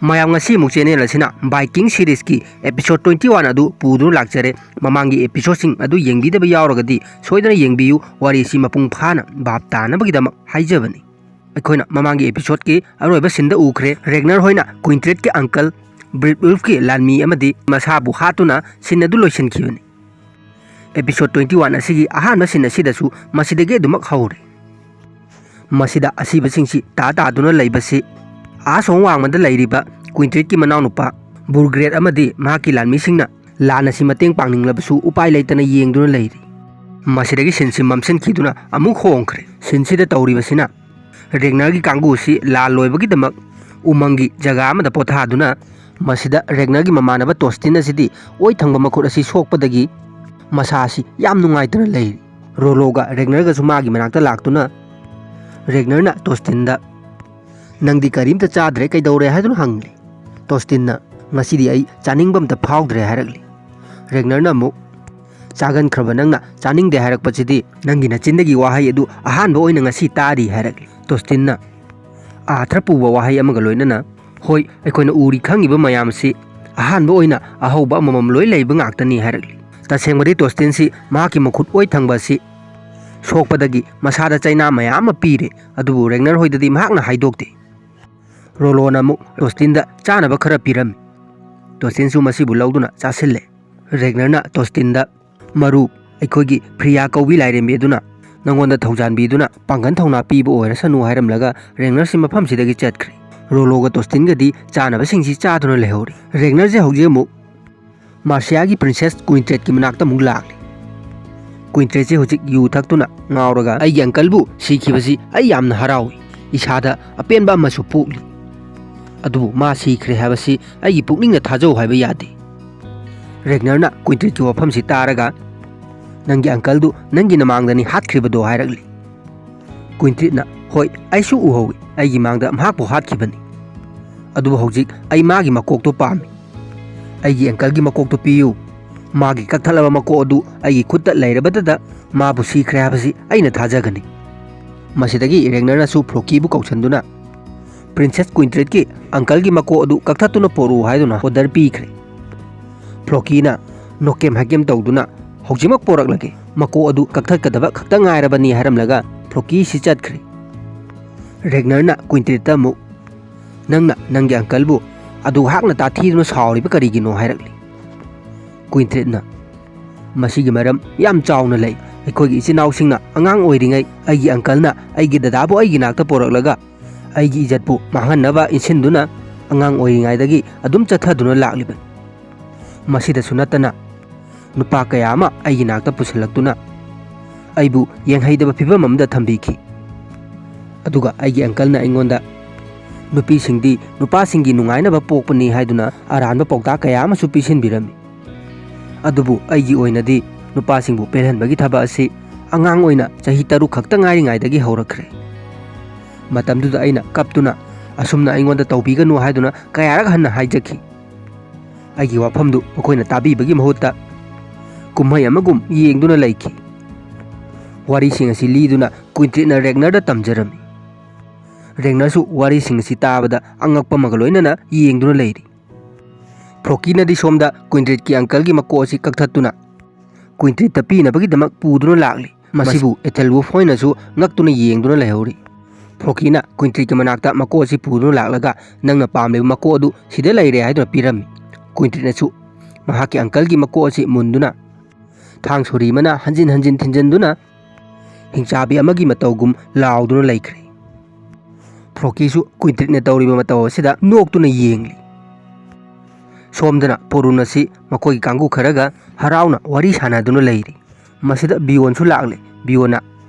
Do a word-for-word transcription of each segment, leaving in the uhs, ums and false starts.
ꯃꯌꯥꯝ, ꯉꯁꯤ ꯑꯃꯨꯛ ꯆꯦꯅꯦꯜ ꯑꯁꯤꯅ ꯕꯥꯏꯀꯤꯡ ꯁꯤꯔꯤꯁꯀꯤ ꯑꯦꯄꯤꯁꯣꯗ ꯇ꯭ꯋꯦꯟꯇꯤ ꯋꯥꯟ ꯑꯗꯨ ꯄꯨꯗꯨꯅ ꯂꯥꯛꯆꯔꯦ꯫ ꯃꯃꯥꯡꯒꯤ ꯑꯦꯄꯤꯁꯣꯗꯁꯤꯡ ꯑꯗꯨ ꯌꯦꯡꯕꯤꯗꯕ ꯌꯥꯎꯔꯒꯗꯤ ꯁꯣꯏꯗꯅ ꯌꯦꯡꯕꯤꯌꯨ, ꯋꯥꯔꯤꯁꯤ ꯃꯄꯨꯡ ꯐꯥꯅ ꯚꯥꯞ ꯇꯥꯅꯕꯒꯤꯗꯃꯛ ꯍꯥꯏꯖꯕꯅꯤ꯫ ꯑꯩꯈꯣꯏꯅ ꯃꯃꯥꯡꯒꯤ ꯑꯦꯄꯤꯁꯣꯗꯀꯤ ꯑꯔꯣꯏꯕ ꯁꯤꯟꯗ ꯎꯈ꯭ꯔꯦ, ꯔꯦꯒꯅꯔ ꯍꯣꯏꯅ ꯀ꯭ꯋꯤꯟꯇ꯭ꯔꯦꯠꯀꯤ ꯑꯪꯀꯜ ꯕ꯭ꯔꯤꯠ ꯋꯨꯜꯐꯀꯤ ꯂꯥꯟꯃꯤ ꯑꯃꯗꯤ ꯃꯁꯥꯕꯨ ꯍꯥꯠꯇꯨꯅ ꯁꯤꯟ ꯑꯗꯨ ꯂꯣꯏꯁꯤꯟꯈꯤꯕꯅꯤ꯫ ꯑꯦꯄꯤꯁꯣꯗ ꯇ꯭ꯋꯦꯟꯇꯤ ꯋꯥꯟ ꯑꯁꯤꯒꯤ ꯑꯍꯥꯟꯕ ꯁꯤꯟ ꯑꯁꯤꯗꯁꯨ ꯃꯁꯤꯗꯒꯤ ꯑꯗꯨꯃꯛ ꯍꯧꯔꯦ꯫ ꯃꯁꯤꯗ ꯑꯁꯤꯕꯁꯤꯡꯁꯤ ꯇꯥ ꯇꯥꯗꯨꯅ ꯂꯩꯕꯁꯤ ꯑꯥꯁꯣꯝ ꯋꯥꯡꯃꯗ ꯂꯩꯔꯤꯕ ꯀ꯭ꯋꯤꯟꯇ꯭ꯔꯦꯠꯀꯤ ꯃꯅꯥꯎꯅꯨꯄꯥ ꯕꯨꯔꯒ꯭ꯔꯦꯠ ꯑꯃꯗꯤ ꯃꯍꯥꯛꯀꯤ ꯂꯥꯟꯃꯤꯁꯤꯡꯅ ꯂꯥꯟ ꯑꯁꯤ ꯃꯇꯦꯡ ꯄꯥꯡꯅꯤꯡꯂꯕꯁꯨ ꯎꯄꯥꯏ ꯂꯩꯇꯅ ꯌꯦꯡꯗꯨꯅ ꯂꯩꯔꯤ꯫ ꯃꯁꯤꯗꯒꯤ ꯁꯤꯟꯁꯤ ꯃꯝꯁꯤꯟꯈꯤꯗꯨꯅ ꯑꯃꯨꯛ ꯍꯣꯡꯈ꯭ꯔꯦ꯫ ꯁꯤꯟꯁꯤꯗ ꯇꯧꯔꯤꯕꯁꯤꯅ ꯔꯦꯒꯅꯔꯒꯤ ꯀꯥꯡꯕꯨ ꯑꯁꯤ ꯂꯥꯜ ꯂꯣꯏꯕꯒꯤꯗꯃꯛ ꯎꯃꯪꯒꯤ ꯖꯒꯥ ꯑꯃꯗ ꯄꯣꯊꯥꯗꯨꯅ, ꯃꯁꯤꯗ ꯔꯦꯒꯅꯔꯒꯤ ꯃꯃꯥꯟꯅꯕ ꯇꯣꯁꯇꯤꯟ ꯑꯁꯤꯗꯤ ꯑꯣꯏ ꯊꯪꯕ ꯃꯈꯨꯠ ꯑꯁꯤ ꯁꯣꯛꯄꯗꯒꯤ ꯃꯁꯥ ꯑꯁꯤ ꯌꯥꯝ ꯅꯨꯡꯉꯥꯏꯇꯅ ꯂꯩꯔꯤ꯫ ꯔꯣꯂꯣꯒ ꯔꯦꯒꯅꯔꯒꯁꯨ ꯃꯥꯒꯤ ꯃꯅꯥꯛꯇ ꯂꯥꯛꯇꯨꯅ ꯔꯦꯒꯅꯔꯅ ꯇꯣꯁꯇꯤꯟꯗ, "ꯅꯪꯗꯤ ꯀꯔꯤꯝꯇ ꯆꯥꯗ꯭ꯔꯦ, ꯀꯩꯗꯧꯔꯦ?" ꯍꯥꯏꯗꯨꯅ ꯍꯪꯂꯤ꯫ ꯇꯣꯁꯇꯤꯟꯅ, "ꯉꯁꯤꯗꯤ ꯑꯩ ꯆꯥꯅꯤꯡꯕ ꯑꯝꯇ ꯐꯥꯎꯗ꯭ꯔꯦ" ꯍꯥꯏꯔꯛꯂꯤ꯫ ꯔꯦꯒꯅꯔꯅ ꯑꯃꯨꯛ, "ꯆꯥꯒꯟꯈ꯭ꯔꯕ ꯅꯪꯅ ꯆꯥꯅꯤꯡꯗꯦ ꯍꯥꯏꯔꯛꯄꯁꯤꯗꯤ ꯅꯪꯒꯤ ꯅꯆꯤꯟꯗꯒꯤ ꯋꯥꯍꯩ ꯑꯗꯨ ꯑꯍꯥꯟꯕ ꯑꯣꯏꯅ ꯉꯁꯤ ꯇꯥꯔꯤ" ꯍꯥꯏꯔꯛꯂꯤ꯫ ꯇꯣꯁꯇꯤꯟꯅ ꯑꯥꯊ꯭ꯔ ꯄꯨꯕ ꯋꯥꯍꯩ ꯑꯃꯒ ꯂꯣꯏꯅꯅ, "ꯍꯣꯏ, ꯑꯩꯈꯣꯏꯅ ꯎꯔꯤ ꯈꯪꯉꯤꯕ ꯃꯌꯥꯝꯁꯤ ꯑꯍꯥꯟꯕ ꯑꯣꯏꯅ ꯑꯍꯧꯕ ꯑꯃꯃꯝ ꯂꯣꯏ ꯂꯩꯕ ꯉꯥꯛꯇꯅꯤ" ꯍꯥꯏꯔꯛꯂꯤ꯫ ꯇꯁꯦꯡꯕꯗꯤ ꯇꯣꯁꯇꯤꯟꯁꯤ ꯃꯍꯥꯛꯀꯤ ꯃꯈꯨꯠ ꯑꯣꯏ ꯊꯪꯕ ꯑꯁꯤ ꯁꯣꯛꯄꯗꯒꯤ ꯃꯁꯥꯗ ꯆꯩꯅꯥ ꯃꯌꯥꯝ ꯑꯃ ꯄꯤꯔꯦ, ꯑꯗꯨꯕꯨ ꯔꯦꯒꯅꯔ ꯍꯣꯏꯗꯗꯤ ꯃꯍꯥꯛꯅ ꯍꯥꯏꯗꯣꯛꯇꯦ꯫ ꯔꯣꯂꯣꯅ ꯑꯃꯨꯛ ꯇꯣꯁꯇꯤꯟꯗ ꯆꯥꯅꯕ ꯈꯔ ꯄꯤꯔꯝꯃꯤ꯫ ꯇꯣꯁꯇꯤꯟꯁꯨ ꯃꯁꯤꯕꯨ ꯂꯧꯗꯨꯅ ꯆꯥꯁꯤꯜꯂꯦ꯫ ꯔꯦꯒꯅꯔꯅ ꯇꯣꯁꯇꯤꯟꯗ, "ꯃꯔꯨꯞ, ꯑꯩꯈꯣꯏꯒꯤ ꯐ꯭ꯔꯤꯌꯥ ꯀꯧꯕꯤ ꯂꯥꯏꯔꯦꯝꯕꯤ ꯑꯗꯨꯅ ꯅꯪꯉꯣꯟꯗ ꯊꯧꯖꯥꯟꯕꯤꯗꯨꯅ ꯄꯥꯡꯒꯜ ꯊꯧꯅꯥ ꯄꯤꯕ ꯑꯣꯏꯔꯁꯅꯨ" ꯍꯥꯏꯔꯝꯂꯒ ꯔꯦꯒꯅꯔꯁꯤ ꯃꯐꯝꯁꯤꯗꯒꯤ ꯆꯠꯈ꯭ꯔꯦ꯫ ꯔꯣꯂꯣꯒ ꯇꯣꯁꯇꯤꯟꯒꯗꯤ ꯆꯥꯅꯕꯁꯤꯡꯁꯤ ꯆꯥꯗꯨꯅ ꯂꯩꯍꯧꯔꯦ꯫ ꯔꯦꯒꯅꯔꯁꯦ ꯍꯧꯖꯤꯛ ꯑꯃꯨꯛ ꯃꯥꯔꯁꯤꯌꯥꯒꯤ ꯄ꯭ꯔꯤꯟꯁꯦꯁ ꯀ꯭ꯋꯤꯟꯇ꯭ꯔꯦꯠꯀꯤ ꯃꯅꯥꯛꯇ ꯑꯃꯨꯛ ꯂꯥꯛꯂꯦ꯫ ꯀ꯭ꯋꯤꯟꯇ꯭ꯔꯦꯠꯁꯦ ꯍꯧꯖꯤꯛ ꯌꯨ ꯊꯛꯇꯨꯅ ꯉꯥꯎꯔꯒ, "ꯑꯩꯒꯤ ꯑꯪꯀꯜꯕꯨ ꯁꯤꯈꯤꯕꯁꯤ ꯑꯩ ꯌꯥꯝꯅ ꯍꯔꯥꯎꯏ, ꯏꯁꯥꯗ ꯑꯄꯦꯟꯕ ꯑꯃꯁꯨ ꯄꯣꯛꯂꯤ, ꯑꯗꯨꯕꯨ ꯃꯥ ꯁꯤꯈ꯭ꯔꯦ ꯍꯥꯏꯕꯁꯤ ꯑꯩꯒꯤ ꯄꯨꯛꯅꯤꯡꯅ ꯊꯥꯖꯧ ꯍꯥꯏꯕ ꯌꯥꯗꯦ"꯫ ꯔꯦꯒꯅꯔꯅ ꯀ꯭ꯋꯤꯟꯇ꯭ꯔꯦꯠꯀꯤ ꯋꯥꯐꯝꯁꯤ ꯇꯥꯔꯒ, "ꯅꯪꯒꯤ ꯑꯪꯀꯜꯗꯨ ꯅꯪꯒꯤ ꯅꯃꯥꯡꯗꯅꯤ ꯍꯥꯠꯈ꯭ꯔꯤꯕꯗꯣ" ꯍꯥꯏꯔꯛꯂꯤ꯫ ꯀ꯭ꯋꯤꯟꯇ꯭ꯔꯦꯠꯅ, "ꯍꯣꯏ, ꯑꯩꯁꯨ ꯎꯍꯧꯏ, ꯑꯩꯒꯤ ꯃꯥꯡꯗ ꯃꯍꯥꯛꯄꯨ ꯍꯥꯠꯈꯤꯕꯅꯤ꯫ ꯑꯗꯨꯕꯨ ꯍꯧꯖꯤꯛ ꯑꯩ ꯃꯥꯒꯤ ꯃꯀꯣꯛꯇꯣ ꯄꯥꯝꯃꯤ꯫ ꯑꯩꯒꯤ ꯑꯪꯀꯜꯒꯤ ꯃꯀꯣꯛꯇꯣ ꯄꯤꯌꯨ꯫ ꯃꯥꯒꯤ ꯀꯛꯊꯠꯂꯕ ꯃꯀꯣꯛ ꯑꯗꯨ ꯑꯩꯒꯤ ꯈꯨꯠꯇ ꯂꯩꯔꯕꯗꯗ ꯃꯥꯕꯨ ꯁꯤꯈ꯭ꯔꯦ ꯍꯥꯏꯕꯁꯤ ꯑꯩꯅ ꯊꯥꯖꯒꯅꯤ"꯫ ꯃꯁꯤꯗꯒꯤ ꯔꯦꯒꯅꯔꯅꯁꯨ ꯐ꯭ꯔꯣꯀꯤꯕꯨ ꯀꯧꯁꯤꯟꯗꯨꯅ, ꯄ꯭ꯔꯤꯟꯁꯦꯁ ꯀ꯭ꯋꯤꯟꯇ꯭ꯔꯤꯠꯀꯤ ꯑꯪꯀꯜꯒꯤ ꯃꯀꯣꯛ ꯑꯗꯨ ꯀꯛꯊꯠꯇꯨꯅ ꯄꯣꯔꯛꯎ ꯍꯥꯏꯗꯨꯅ ꯑꯣꯔꯗꯔ ꯄꯤꯈ꯭ꯔꯦ꯫ ꯐ꯭ꯂꯣꯀꯤꯅ ꯅꯣꯀꯦꯝ ꯍꯥꯏꯀꯦꯝ ꯇꯧꯗꯨꯅ "ꯍꯧꯖꯤꯛꯃꯛ ꯄꯣꯔꯛꯂꯒꯦ, ꯃꯀꯣꯛ ꯑꯗꯨ ꯀꯛꯊꯠꯀꯗꯕ ꯈꯛꯇ ꯉꯥꯏꯔꯕꯅꯤ" ꯍꯥꯏꯔꯝꯂꯒ ꯐ꯭ꯂꯣꯀꯤꯁꯤ ꯆꯠꯈ꯭ꯔꯦ꯫ ꯔꯦꯒꯅꯔꯅ ꯀ꯭ꯋꯤꯟꯇ꯭ꯔꯤꯠꯇ ꯑꯃꯨꯛ "ꯅꯪꯅ ꯅꯪꯒꯤ ꯑꯪꯀꯜꯕꯨ ꯑꯗꯨ ꯍꯥꯛꯅ ꯇꯥꯊꯤꯗꯨꯅ ꯁꯥꯎꯔꯤꯕ ꯀꯔꯤꯒꯤꯅꯣ?" ꯍꯥꯏꯔꯛꯂꯤ꯫ ꯀ꯭ꯋꯤꯟꯇ꯭ꯔꯤꯠꯅ "ꯃꯁꯤꯒꯤ ꯃꯔꯝ ꯌꯥꯝ ꯆꯥꯎꯅ ꯂꯩ꯫ ꯑꯩꯈꯣꯏꯒꯤ ꯏꯆꯤꯟ ꯏꯅꯥꯎꯁꯤꯡꯅ ꯑꯉꯥꯡ ꯑꯣꯏꯔꯤꯉꯩ ꯑꯩꯒꯤ ꯑꯪꯀꯜꯅ ꯑꯩꯒꯤ ꯗꯗꯥꯕꯨ ꯑꯩꯒꯤ ꯅꯥꯛꯇ ꯄꯣꯔꯛꯂꯒ ꯑꯩꯒꯤ ꯏꯖꯠꯄꯨ ꯃꯥꯡꯍꯟꯅꯕ ꯏꯟꯁꯤꯟꯗꯨꯅ ꯑꯉꯥꯡ ꯑꯣꯏꯔꯤꯉꯩꯗꯒꯤ ꯑꯗꯨꯝ ꯆꯠꯊꯗꯨꯅ ꯂꯥꯛꯂꯤꯕꯅꯤ꯫ ꯃꯁꯤꯗꯁꯨ ꯅꯠꯇꯅ ꯅꯨꯄꯥ ꯀꯌꯥ ꯑꯃ ꯑꯩꯒꯤ ꯅꯥꯛꯇ ꯄꯨꯁꯤꯜꯂꯛꯇꯨꯅ ꯑꯩꯕꯨ ꯌꯦꯡꯍꯩꯗꯕ ꯐꯤꯕꯝ ꯑꯃꯗ ꯊꯝꯕꯤꯈꯤ꯫ ꯑꯗꯨꯒ ꯑꯩꯒꯤ ꯑꯪꯀꯜꯅ ꯑꯩꯉꯣꯟꯗ ꯅꯨꯄꯤꯁꯤꯡꯗꯤ ꯅꯨꯄꯥꯁꯤꯡꯒꯤ ꯅꯨꯡꯉꯥꯏꯅꯕ ꯄꯣꯛꯄꯅꯤ ꯍꯥꯏꯗꯨꯅ ꯑꯔꯥꯟꯕ ꯄꯥꯎꯇꯥꯛ ꯀꯌꯥ ꯑꯃꯁꯨ ꯄꯤꯁꯤꯟꯕꯤꯔꯝꯃꯤ꯫ ꯑꯗꯨꯕꯨ ꯑꯩꯒꯤ ꯑꯣꯏꯅꯗꯤ ꯅꯨꯄꯥꯁꯤꯡꯕꯨ ꯄꯦꯜꯍꯟꯕꯒꯤ ꯊꯕꯛ ꯑꯁꯤ ꯑꯉꯥꯡ ꯑꯣꯏꯅ ꯆꯍꯤ ꯇꯔꯨꯛ ꯈꯛꯇ ꯉꯥꯏꯔꯤꯉꯩꯗꯒꯤ ꯍꯧꯔꯛꯈ꯭ꯔꯦ꯫ ꯃꯇꯝꯗꯨꯗ ꯑꯩꯅ ꯀꯞꯇꯨꯅ ꯑꯁꯨꯝꯅ ꯑꯩꯉꯣꯟꯗ ꯇꯧꯕꯤꯒꯅꯨ ꯍꯥꯏꯗꯨꯅ ꯀꯌꯥꯔꯛ ꯍꯟꯅ ꯍꯥꯏꯖꯈꯤ꯫ ꯑꯩꯒꯤ ꯋꯥꯐꯝꯗꯨ ꯃꯈꯣꯏꯅ ꯇꯥꯕꯤꯕꯒꯤ ꯃꯍꯨꯠꯇ ꯀꯨꯝꯍꯩ ꯑꯃꯒꯨꯝ ꯌꯦꯡꯗꯨꯅ ꯂꯩꯈꯤ꯫ ꯋꯥꯔꯤꯁꯤꯡ ꯑꯁꯤ ꯂꯤꯗꯨꯅ ꯀ꯭ꯋꯤꯟꯇ꯭ꯔꯤꯠꯅ ꯔꯦꯒꯅꯔꯗ ꯇꯝꯖꯔꯝꯃꯤ꯫ ꯔꯦꯒꯅꯔꯁꯨ ꯋꯥꯔꯤꯁꯤꯡ ꯑꯁꯤ ꯇꯥꯕꯗ ꯑꯉꯛꯄ ꯑꯃꯒ ꯂꯣꯏꯅꯅ ꯌꯦꯡꯗꯨꯅ ꯂꯩꯔꯤ꯫ ꯐ꯭ꯂꯣꯀꯤꯅꯗꯤ ꯁꯣꯝꯗ ꯀ꯭ꯋꯤꯟꯇ꯭ꯔꯤꯠꯀꯤ ꯑꯪꯀꯜꯒꯤ ꯃꯀꯣꯛ ꯑꯁꯤ ꯀꯛꯊꯠꯇꯨꯅ ꯀ꯭ꯋꯤꯟꯇ꯭ꯔꯤꯠꯇ ꯄꯤꯅꯕꯒꯤꯗꯃꯛ ꯄꯨꯗꯨꯅ ꯂꯥꯛꯂꯤ꯫ ꯃꯁꯤꯕꯨ ꯑꯦꯊꯦꯜꯋꯨꯐ ꯍꯣꯏꯅꯁꯨ ꯉꯛꯇꯨꯅ ꯌꯦꯡꯗꯨꯅ ꯂꯩꯍꯧꯔꯤ꯫ ꯐ꯭ꯂꯣꯀꯤꯅ ꯀ꯭ꯋꯤꯟꯇ꯭ꯔꯤꯠꯀꯤ ꯃꯅꯥꯛꯇ ꯃꯀꯣꯛ ꯑꯁꯤ ꯄꯨꯗꯨꯅ ꯂꯥꯛꯂꯒ "ꯅꯪꯅ ꯄꯥꯝꯂꯤꯕ ꯃꯀꯣꯛ ꯑꯗꯨ ꯁꯤꯗ ꯂꯩꯔꯦ" ꯍꯥꯏꯗꯨꯅ ꯄꯤꯔꯝꯃꯤ꯫ ꯀ꯭ꯋꯤꯟꯇ꯭ꯔꯤꯠꯅꯁꯨ ꯃꯍꯥꯛꯀꯤ ꯑꯪꯀꯜꯒꯤ ꯃꯀꯣꯛ ꯑꯁꯤ ꯃꯨꯟꯗꯨꯅ ꯊꯥꯡ ꯁꯣꯔꯤ ꯑꯃꯅ ꯍꯟꯖꯤꯟ ꯍꯟꯖꯤꯟ ꯊꯤꯟꯖꯤꯟꯗꯨꯅ ꯍꯤꯡꯆꯥꯕꯤ ꯑꯃꯒꯤ ꯃꯇꯧꯒꯨꯝ ꯂꯥꯎꯗꯨꯅ ꯂꯩꯈ꯭ꯔꯦ꯫ ꯐ꯭ꯂꯣꯀꯤꯁꯨ ꯀ꯭ꯋꯤꯟꯇ꯭ꯔꯤꯠꯅ ꯇꯧꯔꯤꯕ ꯃꯇꯧ ꯑꯁꯤꯗ ꯅꯣꯛꯇꯨꯅ ꯌꯦꯡꯂꯤ꯫ ꯁꯣꯝꯗꯅ ꯄꯣꯔꯨꯟ ꯑꯁꯤ ꯃꯈꯣꯏꯒꯤ ꯀꯥꯡꯕꯨ ꯈꯔꯒ ꯍꯔꯥꯎꯅ ꯋꯥꯔꯤ ꯁꯥꯟꯅꯗꯨꯅ ꯂꯩꯔꯤ꯫ ꯃꯁꯤꯗ ꯕꯤꯌꯣꯟꯁꯨ ꯂꯥꯛꯂꯦ꯫ ꯕꯤꯌꯣꯟꯅ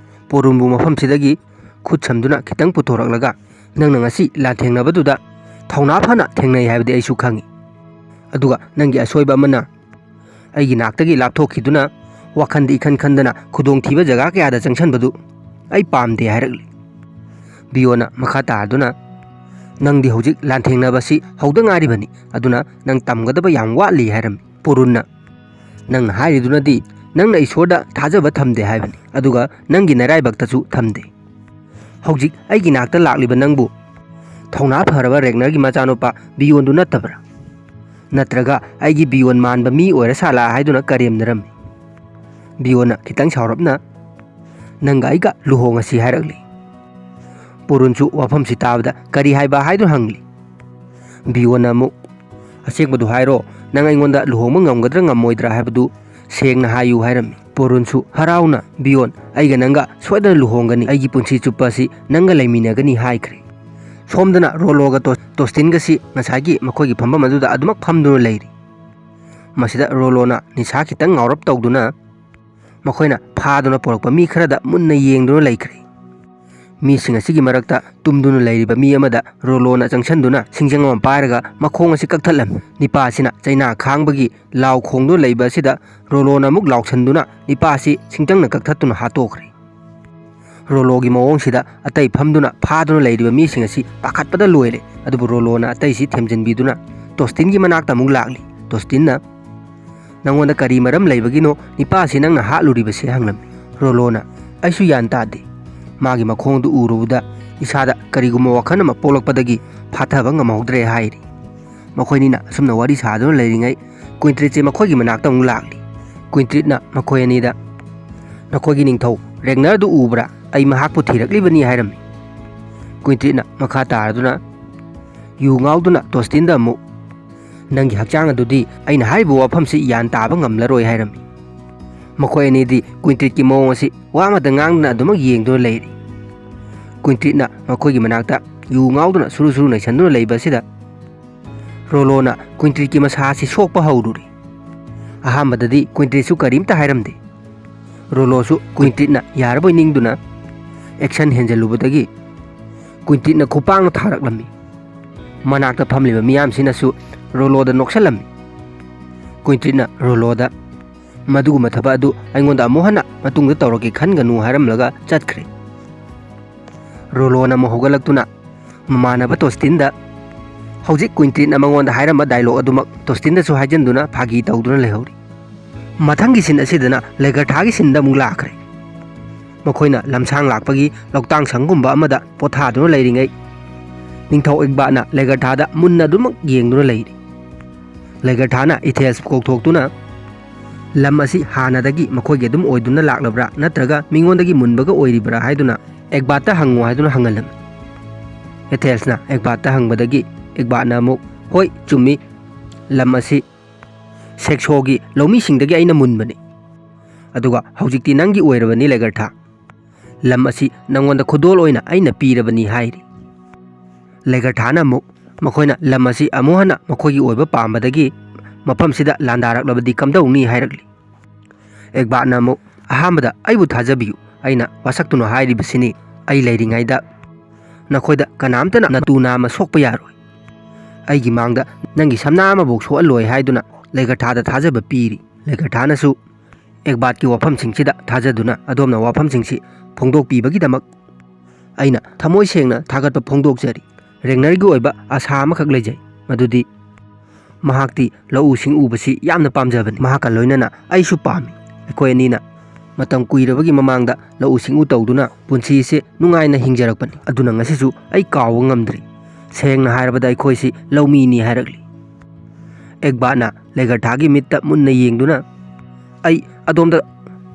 ꯄꯣꯔꯨꯟꯕꯨ ꯃꯐꯝꯁꯤꯗꯒꯤ ꯈꯨꯠ ꯁꯝꯗꯨꯅ ꯈꯤꯇꯪ ꯄꯨꯊꯣꯔꯛꯂꯒ, "ꯅꯪꯅ ꯉꯁꯤ ꯂꯥꯟꯊꯦꯡꯅꯕꯗꯨꯗ ꯊꯧꯅꯥ ꯐꯅ ꯊꯦꯡꯅꯩ ꯍꯥꯏꯕꯗꯤ ꯑꯩꯁꯨ ꯈꯪꯏ꯫ ꯑꯗꯨꯒ ꯅꯪꯒꯤ ꯑꯁꯣꯏꯕ ꯑꯃꯅ ꯑꯩꯒꯤ ꯅꯥꯛꯇꯒꯤ ꯂꯥꯞꯊꯣꯛꯈꯤꯗꯨꯅ ꯋꯥꯈꯜꯗꯤ ꯏꯈꯟ ꯈꯟꯗꯅ ꯈꯨꯗꯣꯡꯊꯤꯕ ꯖꯒꯥ ꯀꯌꯥꯗ ꯆꯪꯁꯟꯕꯗꯨ ꯑꯩ ꯄꯥꯝꯗꯦ" ꯍꯥꯏꯔꯛꯂꯤ꯫ ꯕꯤꯌꯣꯟꯅ ꯃꯈꯥ ꯇꯥꯗꯨꯅ, "ꯅꯪꯗꯤ ꯍꯧꯖꯤꯛ ꯂꯥꯟꯊꯦꯡꯅꯕꯁꯤ ꯍꯧꯗ ꯉꯥꯏꯔꯤꯕꯅꯤ, ꯑꯗꯨꯅ ꯅꯪ ꯇꯝꯒꯗꯕ ꯌꯥꯝ ꯋꯥꯠꯂꯤ" ꯍꯥꯏꯔꯝꯃꯤ꯫ ꯄꯣꯔꯨꯟꯅ, "ꯅꯪꯅ ꯍꯥꯏꯔꯤꯗꯨꯅꯗꯤ ꯅꯪꯅ ꯏꯁꯣꯔꯗ ꯊꯥꯖꯕ ꯊꯝꯗꯦ ꯍꯥꯏꯕꯅꯤ, ꯑꯗꯨꯒ ꯅꯪꯒꯤ ꯅꯔꯥꯏꯕꯛꯇꯁꯨ ꯊꯝꯗꯦ꯫ ꯍꯧꯖꯤꯛ ꯑꯩꯒꯤ ꯅꯥꯛꯇ ꯂꯥꯛꯂꯤꯕ ꯅꯪꯕꯨ ꯊꯧꯅꯥ ꯐꯔꯕ ꯔꯦꯒꯅꯔꯒꯤ ꯃꯆꯥꯅꯨꯄꯥ ꯕꯤꯌꯣꯟꯗꯨ ꯅꯠꯇꯕ꯭ꯔꯥ? ꯅꯠꯇ꯭ꯔꯒ ꯑꯩꯒꯤ ꯕꯤꯌꯣꯟ ꯃꯥꯟꯕ ꯃꯤ ꯑꯣꯏꯔ ꯁꯥꯠꯂꯥ ꯍꯥꯏꯗꯨꯅ ꯀꯔꯦꯝꯅꯔꯝꯃꯤ꯫ ꯕꯤꯌꯣꯟꯅ ꯈꯤꯇꯪ ꯁꯥꯎꯔꯞꯅ, "ꯅꯪꯒ ꯑꯩꯒ ꯂꯨꯍꯣꯡꯉꯁꯤ" ꯍꯥꯏꯔꯛꯂꯤ꯫ ꯄꯨꯔꯨꯟꯁꯨ ꯋꯥꯐꯝꯁꯤ ꯇꯥꯕꯗ ꯀꯔꯤ ꯍꯥꯏꯕ ꯍꯥꯏꯗꯨꯅ ꯍꯪꯂꯤ꯫ ꯕꯤꯌꯣꯟꯅ ꯑꯃꯨꯛ, "ꯑꯁꯦꯡꯕꯗꯨ ꯍꯥꯏꯔꯣ, ꯅꯪ ꯑꯩꯉꯣꯟꯗ ꯂꯨꯍꯣꯡꯕ ꯉꯝꯒꯗ꯭ꯔꯥ ꯉꯝꯃꯣꯏꯗ꯭ꯔꯥ ꯍꯥꯏꯕꯗꯨ ꯁꯦꯡꯅ ꯍꯥꯏꯌꯨ" ꯍꯥꯏꯔꯝꯃꯤ꯫ ꯄꯣꯔꯨꯟꯁꯨ ꯍꯔꯥꯎꯅ, "ꯕꯤꯌꯣꯟ, ꯑꯩꯒ ꯅꯪꯒ ꯁꯣꯏꯗꯅ ꯂꯨꯍꯣꯡꯒꯅꯤ, ꯑꯩꯒꯤ ꯄꯨꯟꯁꯤ ꯆꯨꯞꯄ ꯑꯁꯤ ꯅꯪꯒ ꯂꯩꯃꯤꯟꯅꯒꯅꯤ" ꯍꯥꯏꯈ꯭ꯔꯦ꯫ ꯁꯣꯝꯗꯅ ꯔꯣꯂꯣꯒ ꯇꯣ-, ꯇꯣꯁꯇꯤꯟꯒꯁꯤ ꯉꯁꯥꯏꯒꯤ ꯃꯈꯣꯏꯒꯤ ꯐꯝꯐꯝ ꯑꯗꯨꯗ ꯑꯗꯨꯃꯛ ꯐꯝꯗꯨꯅ ꯂꯩꯔꯤ꯫ ꯃꯁꯤꯗ ꯔꯣꯂꯣꯅ ꯅꯤꯁꯥ ꯈꯤꯇꯪ ꯉꯥꯎꯔꯞ ꯇꯧꯗꯨꯅ ꯃꯈꯣꯏꯅ ꯐꯥꯗꯨꯅ ꯄꯨꯔꯛꯄ ꯃꯤ ꯈꯔꯗ ꯃꯨꯟꯅ ꯌꯦꯡꯗꯨꯅ ꯂꯩꯈ꯭ꯔꯦ꯫ ꯃꯤꯁꯤꯡ ꯑꯁꯤꯒꯤ ꯃꯔꯛꯇ ꯇꯨꯝꯗꯨꯅ ꯂꯩꯔꯤꯕ ꯃꯤ ꯑꯃꯗ ꯔꯣꯂꯣꯅ ꯆꯪꯁꯤꯟꯗꯨꯅ ꯁꯤꯡꯖꯪ ꯑꯃ ꯄꯥꯏꯔꯒ ꯃꯈꯣꯡ ꯑꯁꯤ ꯀꯛꯊꯠꯂꯝꯃꯤ꯫ ꯅꯤꯄꯥ ꯑꯁꯤꯅ ꯆꯩꯅꯥ ꯈꯥꯡꯕꯒꯤ ꯂꯥꯎ ꯈꯣꯡꯗꯨꯅ ꯂꯩꯕ ꯑꯁꯤꯗ ꯔꯣꯂꯣꯅ ꯑꯃꯨꯛ ꯂꯥꯎꯁꯟꯗꯨꯅ ꯅꯤꯄꯥ ꯑꯁꯤ ꯁꯤꯡꯖꯪꯅ ꯀꯛꯊꯠꯇꯨꯅ ꯍꯥꯠꯇꯣꯛꯈ꯭ꯔꯦ꯫ ꯔꯣꯂꯣꯒꯤ ꯃꯑꯣꯡꯁꯤꯗ ꯑꯇꯩ ꯐꯝꯗꯨꯅ ꯐꯥꯗꯨꯅ ꯂꯩꯔꯤꯕ ꯃꯤꯁꯤꯡ ꯑꯁꯤ ꯄꯥꯈꯠꯄꯗ ꯂꯣꯏꯔꯦ꯫ ꯑꯗꯨꯕꯨ ꯔꯣꯂꯣꯅ ꯑꯇꯩꯁꯤ ꯊꯦꯝꯖꯤꯟꯕꯤꯗꯨꯅ ꯇꯣꯁꯇꯤꯟꯒꯤ ꯃꯅꯥꯛꯇ ꯑꯃꯨꯛ ꯂꯥꯛꯂꯤ꯫ ꯇꯣꯁꯇꯤꯟꯅ, "ꯅꯉꯣꯟꯗ ꯀꯔꯤ ꯃꯔꯝ ꯂꯩꯕꯒꯤꯅꯣ ꯅꯤꯄꯥꯁꯤ ꯅꯪꯅ ꯍꯥꯠꯂꯨꯔꯤꯕꯁꯦ?" ꯍꯪꯂꯝꯃꯤ꯫ ꯔꯣꯂꯣꯅ, "ꯑꯩꯁꯨ ꯒ꯭ꯌꯥꯟ ꯇꯥꯗꯦ꯫ ꯃꯥꯒꯤ ꯃꯈꯣꯡꯗꯨ ꯎꯔꯨꯕꯗ ꯏꯁꯥꯗ ꯀꯔꯤꯒꯨꯝꯕ ꯋꯥꯈꯜ ꯑꯃ ꯄꯣꯛꯂꯛꯄꯗꯒꯤ ꯐꯥꯊꯕ ꯉꯝꯍꯧꯗ꯭ꯔꯦ" ꯍꯥꯏꯔꯤ꯫ ꯃꯈꯣꯏꯅꯤꯅ ꯑꯁꯨꯝꯅ ꯋꯥꯔꯤ ꯁꯥꯗꯨꯅ ꯂꯩꯔꯤꯉꯩ ꯀ꯭ꯋꯤꯟꯇ꯭ꯔꯤꯠꯁꯦ ꯃꯈꯣꯏꯒꯤ ꯃꯅꯥꯛꯇ ꯑꯃꯨꯛ ꯂꯥꯛꯂꯤ꯫ ꯀ꯭ꯋꯤꯟꯇ꯭ꯔꯤꯠꯅ ꯃꯈꯣꯏ ꯑꯅꯤꯗ, "ꯅꯈꯣꯏꯒꯤ ꯅꯤꯡꯊꯧ ꯔꯦꯒꯅꯔꯗꯨ ꯎꯕ꯭ꯔꯥ? ꯑꯩ ꯃꯍꯥꯛꯄꯨ ꯊꯤꯔꯛꯂꯤꯕꯅꯤ" ꯍꯥꯏꯔꯝꯃꯤ꯫ ꯀ꯭ꯋꯤꯟꯇ꯭ꯔꯤꯠꯅ ꯃꯈꯥ ꯇꯥꯔꯗꯨꯅ ꯌꯨ ꯉꯥꯎꯗꯨꯅ ꯇꯣꯁꯇꯤꯟꯗ ꯑꯃꯨꯛ, "ꯅꯪꯒꯤ ꯍꯛꯆꯥꯡ ꯑꯗꯨꯗꯤ ꯑꯩꯅ ꯍꯥꯏꯔꯤꯕ ꯋꯥꯐꯝꯁꯤ ꯒ꯭ꯌꯥꯟ ꯇꯥꯕ ꯉꯝꯂꯔꯣꯏ" ꯍꯥꯏꯔꯝꯃꯤ꯫ ꯃꯈꯣꯏ ꯑꯅꯤꯗꯤ ꯀ꯭ꯋꯤꯟꯇ꯭ꯔꯤꯠꯀꯤ ꯃꯑꯣꯡ ꯑꯁꯤ ꯋꯥ ꯑꯃꯠꯇ ꯉꯥꯡꯗꯅ ꯑꯗꯨꯃꯛ ꯌꯦꯡꯗꯨꯅ ꯂꯩꯔꯤ꯫ ꯀ꯭ꯋꯤꯟꯇ꯭ꯔꯤꯠꯅ ꯃꯈꯣꯏꯒꯤ ꯃꯅꯥꯛꯇ ꯌꯨ ꯉꯥꯎꯗꯨꯅ ꯁꯨꯔꯨ ꯁꯨꯔꯨ ꯅꯩꯁꯟꯗꯨꯅ ꯂꯩꯕ ꯑꯁꯤꯗ ꯔꯣꯂꯣꯅ ꯀ꯭ꯋꯤꯟꯇ꯭ꯔꯤꯠꯀꯤ ꯃꯁꯥ ꯑꯁꯤ ꯁꯣꯛꯄ ꯍꯧꯔꯨꯔꯦ꯫ ꯑꯍꯥꯟꯕꯗꯗꯤ ꯀ꯭ꯋꯤꯟꯇ꯭ꯔꯤꯠꯁꯨ ꯀꯔꯤꯝꯇ ꯍꯥꯏꯔꯝꯗꯦ꯫ ꯔꯣꯂꯣꯁꯨ ꯀ꯭ꯋꯤꯟꯇ꯭ꯔꯤꯠꯅ ꯌꯥꯔꯕꯣꯏ ꯅꯤꯡꯗꯨꯅ ꯑꯦꯛꯁꯟ ꯍꯦꯟꯖꯜꯂꯨꯕꯗꯒꯤ ꯀ꯭ꯋꯤꯟꯇ꯭ꯔꯤꯠꯅ ꯈꯨꯄꯥꯛꯅ ꯊꯥꯔꯛꯂꯝꯃꯤ꯫ ꯃꯅꯥꯛꯇ ꯐꯝꯂꯤꯕ ꯃꯤꯌꯥꯝꯁꯤꯅꯁꯨ ꯔꯣꯂꯣꯗ ꯅꯣꯛꯁꯜꯂꯝꯃꯤ꯫ ꯀ꯭ꯋꯤꯟꯇ꯭ꯔꯤꯠꯅ ꯔꯣꯂꯣꯗ, "ꯃꯗꯨꯒꯨꯝꯕ ꯊꯕꯛ ꯑꯗꯨ ꯑꯩꯉꯣꯟꯗ ꯑꯃꯨꯛ ꯍꯟꯅ ꯃꯇꯨꯡꯗ ꯇꯧꯔꯛꯀꯦ ꯈꯟꯒꯅꯨ" ꯍꯥꯏꯔꯝꯂꯒ ꯆꯠꯈ꯭ꯔꯦ꯫ ꯔꯣꯂꯣꯅ ꯑꯃꯨꯛ ꯍꯧꯒꯠꯂꯛꯇꯨꯅ ꯃꯃꯥꯟꯅꯕ ꯇꯣꯁꯇꯤꯟꯗ ꯍꯧꯖꯤꯛ ꯀ꯭ꯋꯤꯟꯇ꯭ꯔꯤꯠꯅ ꯃꯉꯣꯟꯗ ꯍꯥꯏꯔꯝꯕ ꯗꯥꯏꯂꯣꯛ ꯑꯗꯨꯃꯛ ꯇꯣꯁꯇꯤꯟꯗꯁꯨ ꯍꯥꯏꯖꯤꯟꯗꯨꯅ ꯐꯥꯒꯤ ꯇꯧꯗꯨꯅ ꯂꯩꯍꯧꯔꯤ꯫ ꯃꯊꯪꯒꯤ ꯁꯤꯟ ꯑꯁꯤꯗꯅ ꯂꯦꯒꯔꯊꯥꯒꯤ ꯁꯤꯟꯗ ꯑꯃꯨꯛ ꯂꯥꯛꯈ꯭ꯔꯦ꯫ ꯃꯈꯣꯏꯅ ꯂꯝꯁꯥꯡ ꯂꯥꯛꯄꯒꯤ ꯂꯧꯇꯥꯡ ꯁꯪꯒꯨꯝꯕ ꯑꯃꯗ ꯄꯣꯊꯥꯗꯨꯅ ꯂꯩꯔꯤꯉꯩ, ꯅꯤꯡꯊꯧ ꯑꯦꯛꯕꯥꯠꯅ ꯂꯦꯒꯔꯊꯥꯗ ꯃꯨꯟꯅ ꯑꯗꯨꯃꯛ ꯌꯦꯡꯗꯨꯅ ꯂꯩꯔꯤ꯫ ꯂꯦꯒꯔꯊꯥꯅ ꯏꯊꯦꯜꯁꯄꯨ ꯀꯧꯊꯣꯛꯇꯨꯅ, "ꯂꯝ ꯑꯁꯤ ꯍꯥꯟꯅꯗꯒꯤ ꯃꯈꯣꯏꯒꯤ ꯑꯗꯨꯝ ꯑꯣꯏꯗꯨꯅ ꯂꯥꯛꯂꯕ꯭ꯔꯥ, ꯅꯠꯇ꯭ꯔꯒ ꯃꯤꯉꯣꯟꯗꯒꯤ ꯃꯨꯟꯕꯒ ꯑꯣꯏꯔꯤꯕ꯭ꯔꯥ?" ꯍꯥꯏꯗꯨꯅ ꯑꯦꯛꯕꯥꯠꯇ ꯍꯪꯉꯨ ꯍꯥꯏꯗꯨꯅ ꯍꯪꯍꯜꯂꯝꯃꯤ꯫ ꯏꯊꯦꯜꯁꯅ ꯑꯦꯛꯕꯥꯠꯇ ꯍꯪꯕꯗꯒꯤ ꯑꯦꯛꯕꯥꯠꯅ ꯑꯃꯨꯛ, "ꯍꯣꯏ, ꯆꯨꯝꯃꯤ, ꯂꯝ ꯑꯁꯤ ꯁꯦꯛꯁꯣꯒꯤ ꯂꯧꯃꯤꯁꯤꯡꯗꯒꯤ ꯑꯩꯅ ꯃꯨꯟꯕꯅꯤ꯫ ꯑꯗꯨꯒ ꯍꯧꯖꯤꯛꯇꯤ ꯅꯪꯒꯤ ꯑꯣꯏꯔꯕꯅꯤ, ꯂꯦꯒꯔꯊꯥ꯫ ꯂꯝ ꯑꯁꯤ ꯅꯪꯉꯣꯟꯗ ꯈꯨꯗꯣꯜ ꯑꯣꯏꯅ ꯑꯩꯅ ꯄꯤꯔꯕꯅꯤ," ꯍꯥꯏꯔꯤ꯫ ꯂꯦꯒꯔꯊꯥꯅ ꯑꯃꯨꯛ, "ꯃꯈꯣꯏꯅ ꯂꯝ ꯑꯁꯤ ꯑꯃꯨꯛ ꯍꯟꯅ ꯃꯈꯣꯏꯒꯤ ꯑꯣꯏꯕ ꯄꯥꯝꯕꯗꯒꯤ ꯃꯐꯝꯁꯤꯗ ꯂꯥꯟꯗꯥꯔꯛꯂꯕꯗꯤ ꯀꯝꯗꯧꯅꯤ?" ꯍꯥꯏꯔꯛꯂꯤ꯫ ꯑꯦꯛꯕꯥꯠꯅ ꯑꯃꯨꯛ, "ꯑꯍꯥꯟꯕꯗ ꯑꯩꯕꯨ ꯊꯥꯖꯕꯤꯌꯨ꯫ ꯑꯩꯅ ꯋꯥꯁꯛꯇꯨꯅ ꯍꯥꯏꯔꯤꯕꯁꯤꯅꯤ꯫ ꯑꯩ ꯂꯩꯔꯤꯉꯩꯗ ꯅꯈꯣꯏꯗ ꯀꯅꯥꯝꯇꯅ ꯅꯇꯨ ꯅꯥꯝꯃ ꯁꯣꯛꯄ ꯌꯥꯔꯣꯏ꯫ ꯑꯩꯒꯤ ꯃꯥꯡꯗ ꯅꯪꯒꯤ ꯁꯝꯅꯥ ꯑꯃꯐꯥꯎ ꯁꯣꯛꯍꯜꯂꯣꯏ," ꯍꯥꯏꯗꯨꯅ ꯂꯦꯒꯔꯊꯥꯗ ꯊꯥꯖꯕ ꯄꯤꯔꯤ꯫ ꯂꯦꯒꯔꯊꯥꯅꯁꯨ ꯑꯦꯛꯕꯥꯠꯀꯤ ꯋꯥꯐꯝꯁꯤꯡꯁꯤꯗ ꯊꯥꯖꯗꯨꯅ ꯑꯗꯣꯝꯅ ꯋꯥꯐꯝꯁꯤꯡꯁꯤ ꯐꯣꯡꯗꯣꯛꯄꯤꯕꯒꯤꯗꯃꯛ ꯑꯩꯅ ꯊꯃꯣꯏ ꯁꯦꯡꯅ ꯊꯥꯒꯠꯄ ꯐꯣꯡꯗꯣꯛꯆꯔꯤ꯫ ꯔꯦꯒꯅꯔꯒꯤ ꯑꯣꯏꯕ ꯑꯥꯁꯥ ꯑꯃꯈꯛ ꯂꯩꯖꯩ, ꯃꯗꯨꯗꯤ ꯃꯍꯥꯛꯇꯤ ꯂꯧꯎ ꯁꯤꯡꯎꯕꯁꯤ ꯌꯥꯝꯅ ꯄꯥꯝꯖꯕꯅꯤ꯫ ꯃꯍꯥꯛꯀ ꯂꯣꯏꯅꯅ ꯑꯩꯁꯨ ꯄꯥꯝꯃꯤ꯫ ꯑꯩꯈꯣꯏ ꯑꯅꯤꯅ ꯃꯇꯝ ꯀꯨꯏꯔꯕꯒꯤ ꯃꯃꯥꯡꯗ ꯂꯧꯎ ꯁꯤꯡꯎ ꯇꯧꯗꯨꯅ ꯄꯨꯟꯁꯤꯁꯦ ꯅꯨꯡꯉꯥꯏꯅ ꯍꯤꯡꯖꯔꯛꯄꯅꯤ꯫ ꯑꯗꯨꯅ ꯉꯁꯤꯁꯨ ꯑꯩ ꯀꯥꯎꯕ ꯉꯝꯗ꯭ꯔꯤ꯫ ꯁꯦꯡꯅ ꯍꯥꯏꯔꯕꯗ ꯑꯩꯈꯣꯏꯁꯤ ꯂꯧꯃꯤꯅꯤ," ꯍꯥꯏꯔꯛꯂꯤ꯫ ꯑꯦꯛꯕꯥꯠꯅ ꯂꯦꯒꯔꯊꯥꯒꯤ ꯃꯤꯠꯇ ꯃꯨꯟꯅ ꯌꯦꯡꯗꯨꯅ, "ꯑꯩ ꯑꯗꯣꯝꯗ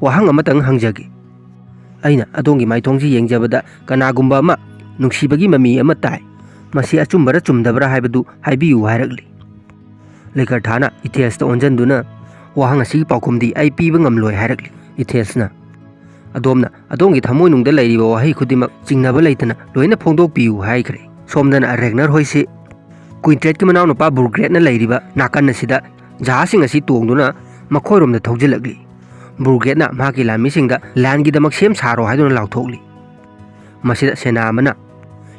ꯋꯥꯍꯪ ꯑꯃꯇꯪ ꯍꯪꯖꯒꯦ꯫ ꯑꯩꯅ ꯑꯗꯣꯝꯒꯤ ꯃꯥꯏꯊꯣꯡꯁꯤ ꯌꯦꯡꯖꯕꯗ ꯀꯅꯥꯒꯨꯝꯕ ꯑꯃ ꯅꯨꯡꯁꯤꯕꯒꯤ ꯃꯃꯤ ꯑꯃ ꯇꯥꯏ꯫ ꯃꯁꯤ ꯑꯆꯨꯝꯕꯔ ꯆꯨꯝꯗꯕꯔ ꯍꯥꯏꯕꯗꯨ ꯍꯥꯏꯕꯤꯌꯨ," ꯍꯥꯏꯔꯛꯂꯤ꯫ ꯂꯦꯒꯔꯊꯥꯅ ꯏꯊꯦꯜꯁꯇ ꯑꯣꯟꯁꯤꯟꯗꯨꯅ, "ꯋꯥꯍꯪ ꯑꯁꯤꯒꯤ ꯄꯥꯎꯈꯨꯝꯗꯤ ꯑꯩ ꯄꯤꯕ ꯉꯝꯂꯣꯏ," ꯍꯥꯏꯔꯛꯂꯤ꯫ ꯏꯊꯦꯜꯁꯅ, "ꯑꯗꯣꯝꯅ ꯑꯗꯣꯝꯒꯤ ꯊꯃꯣꯏꯅꯨꯡꯗ ꯂꯩꯔꯤꯕ ꯋꯥꯍꯩ ꯈꯨꯗꯤꯡꯃꯛ ꯆꯤꯡꯅꯕ ꯂꯩꯇꯅ ꯂꯣꯏꯅ ꯐꯣꯡꯗꯣꯛꯄꯤꯌꯨ," ꯍꯥꯏꯈ꯭ꯔꯦ꯫ ꯁꯣꯝꯗꯅ ꯔꯦꯒꯅꯔ ꯍꯣꯏꯁꯤ ꯀ꯭ꯋꯤꯟꯇ꯭ꯔꯦꯠꯀꯤ ꯃꯅꯥꯎꯅꯨꯄꯥ ꯕꯨꯔꯒ꯭ꯔꯦꯠꯅ ꯂꯩꯔꯤꯕ ꯅꯥꯀꯟ ꯑꯁꯤꯗ ꯖꯍꯥꯖꯁꯤꯡ ꯑꯁꯤ ꯇꯣꯡꯗꯨꯅ ꯃꯈꯣꯏꯔꯣꯝꯗ ꯊꯧꯖꯤꯜꯂꯛꯂꯤ꯫ ꯕꯨꯔꯒ꯭ꯔꯦꯠꯅ ꯃꯍꯥꯛꯀꯤ ꯂꯥꯟꯃꯤꯁꯤꯡꯗ ꯂꯥꯟꯒꯤꯗꯃꯛ ꯁꯦꯝ ꯁꯥꯔꯣ ꯍꯥꯏꯗꯨꯅ ꯂꯥꯎꯊꯣꯛꯂꯤ꯫ ꯃꯁꯤꯗ ꯁꯦꯅꯥ ꯑꯃꯅ,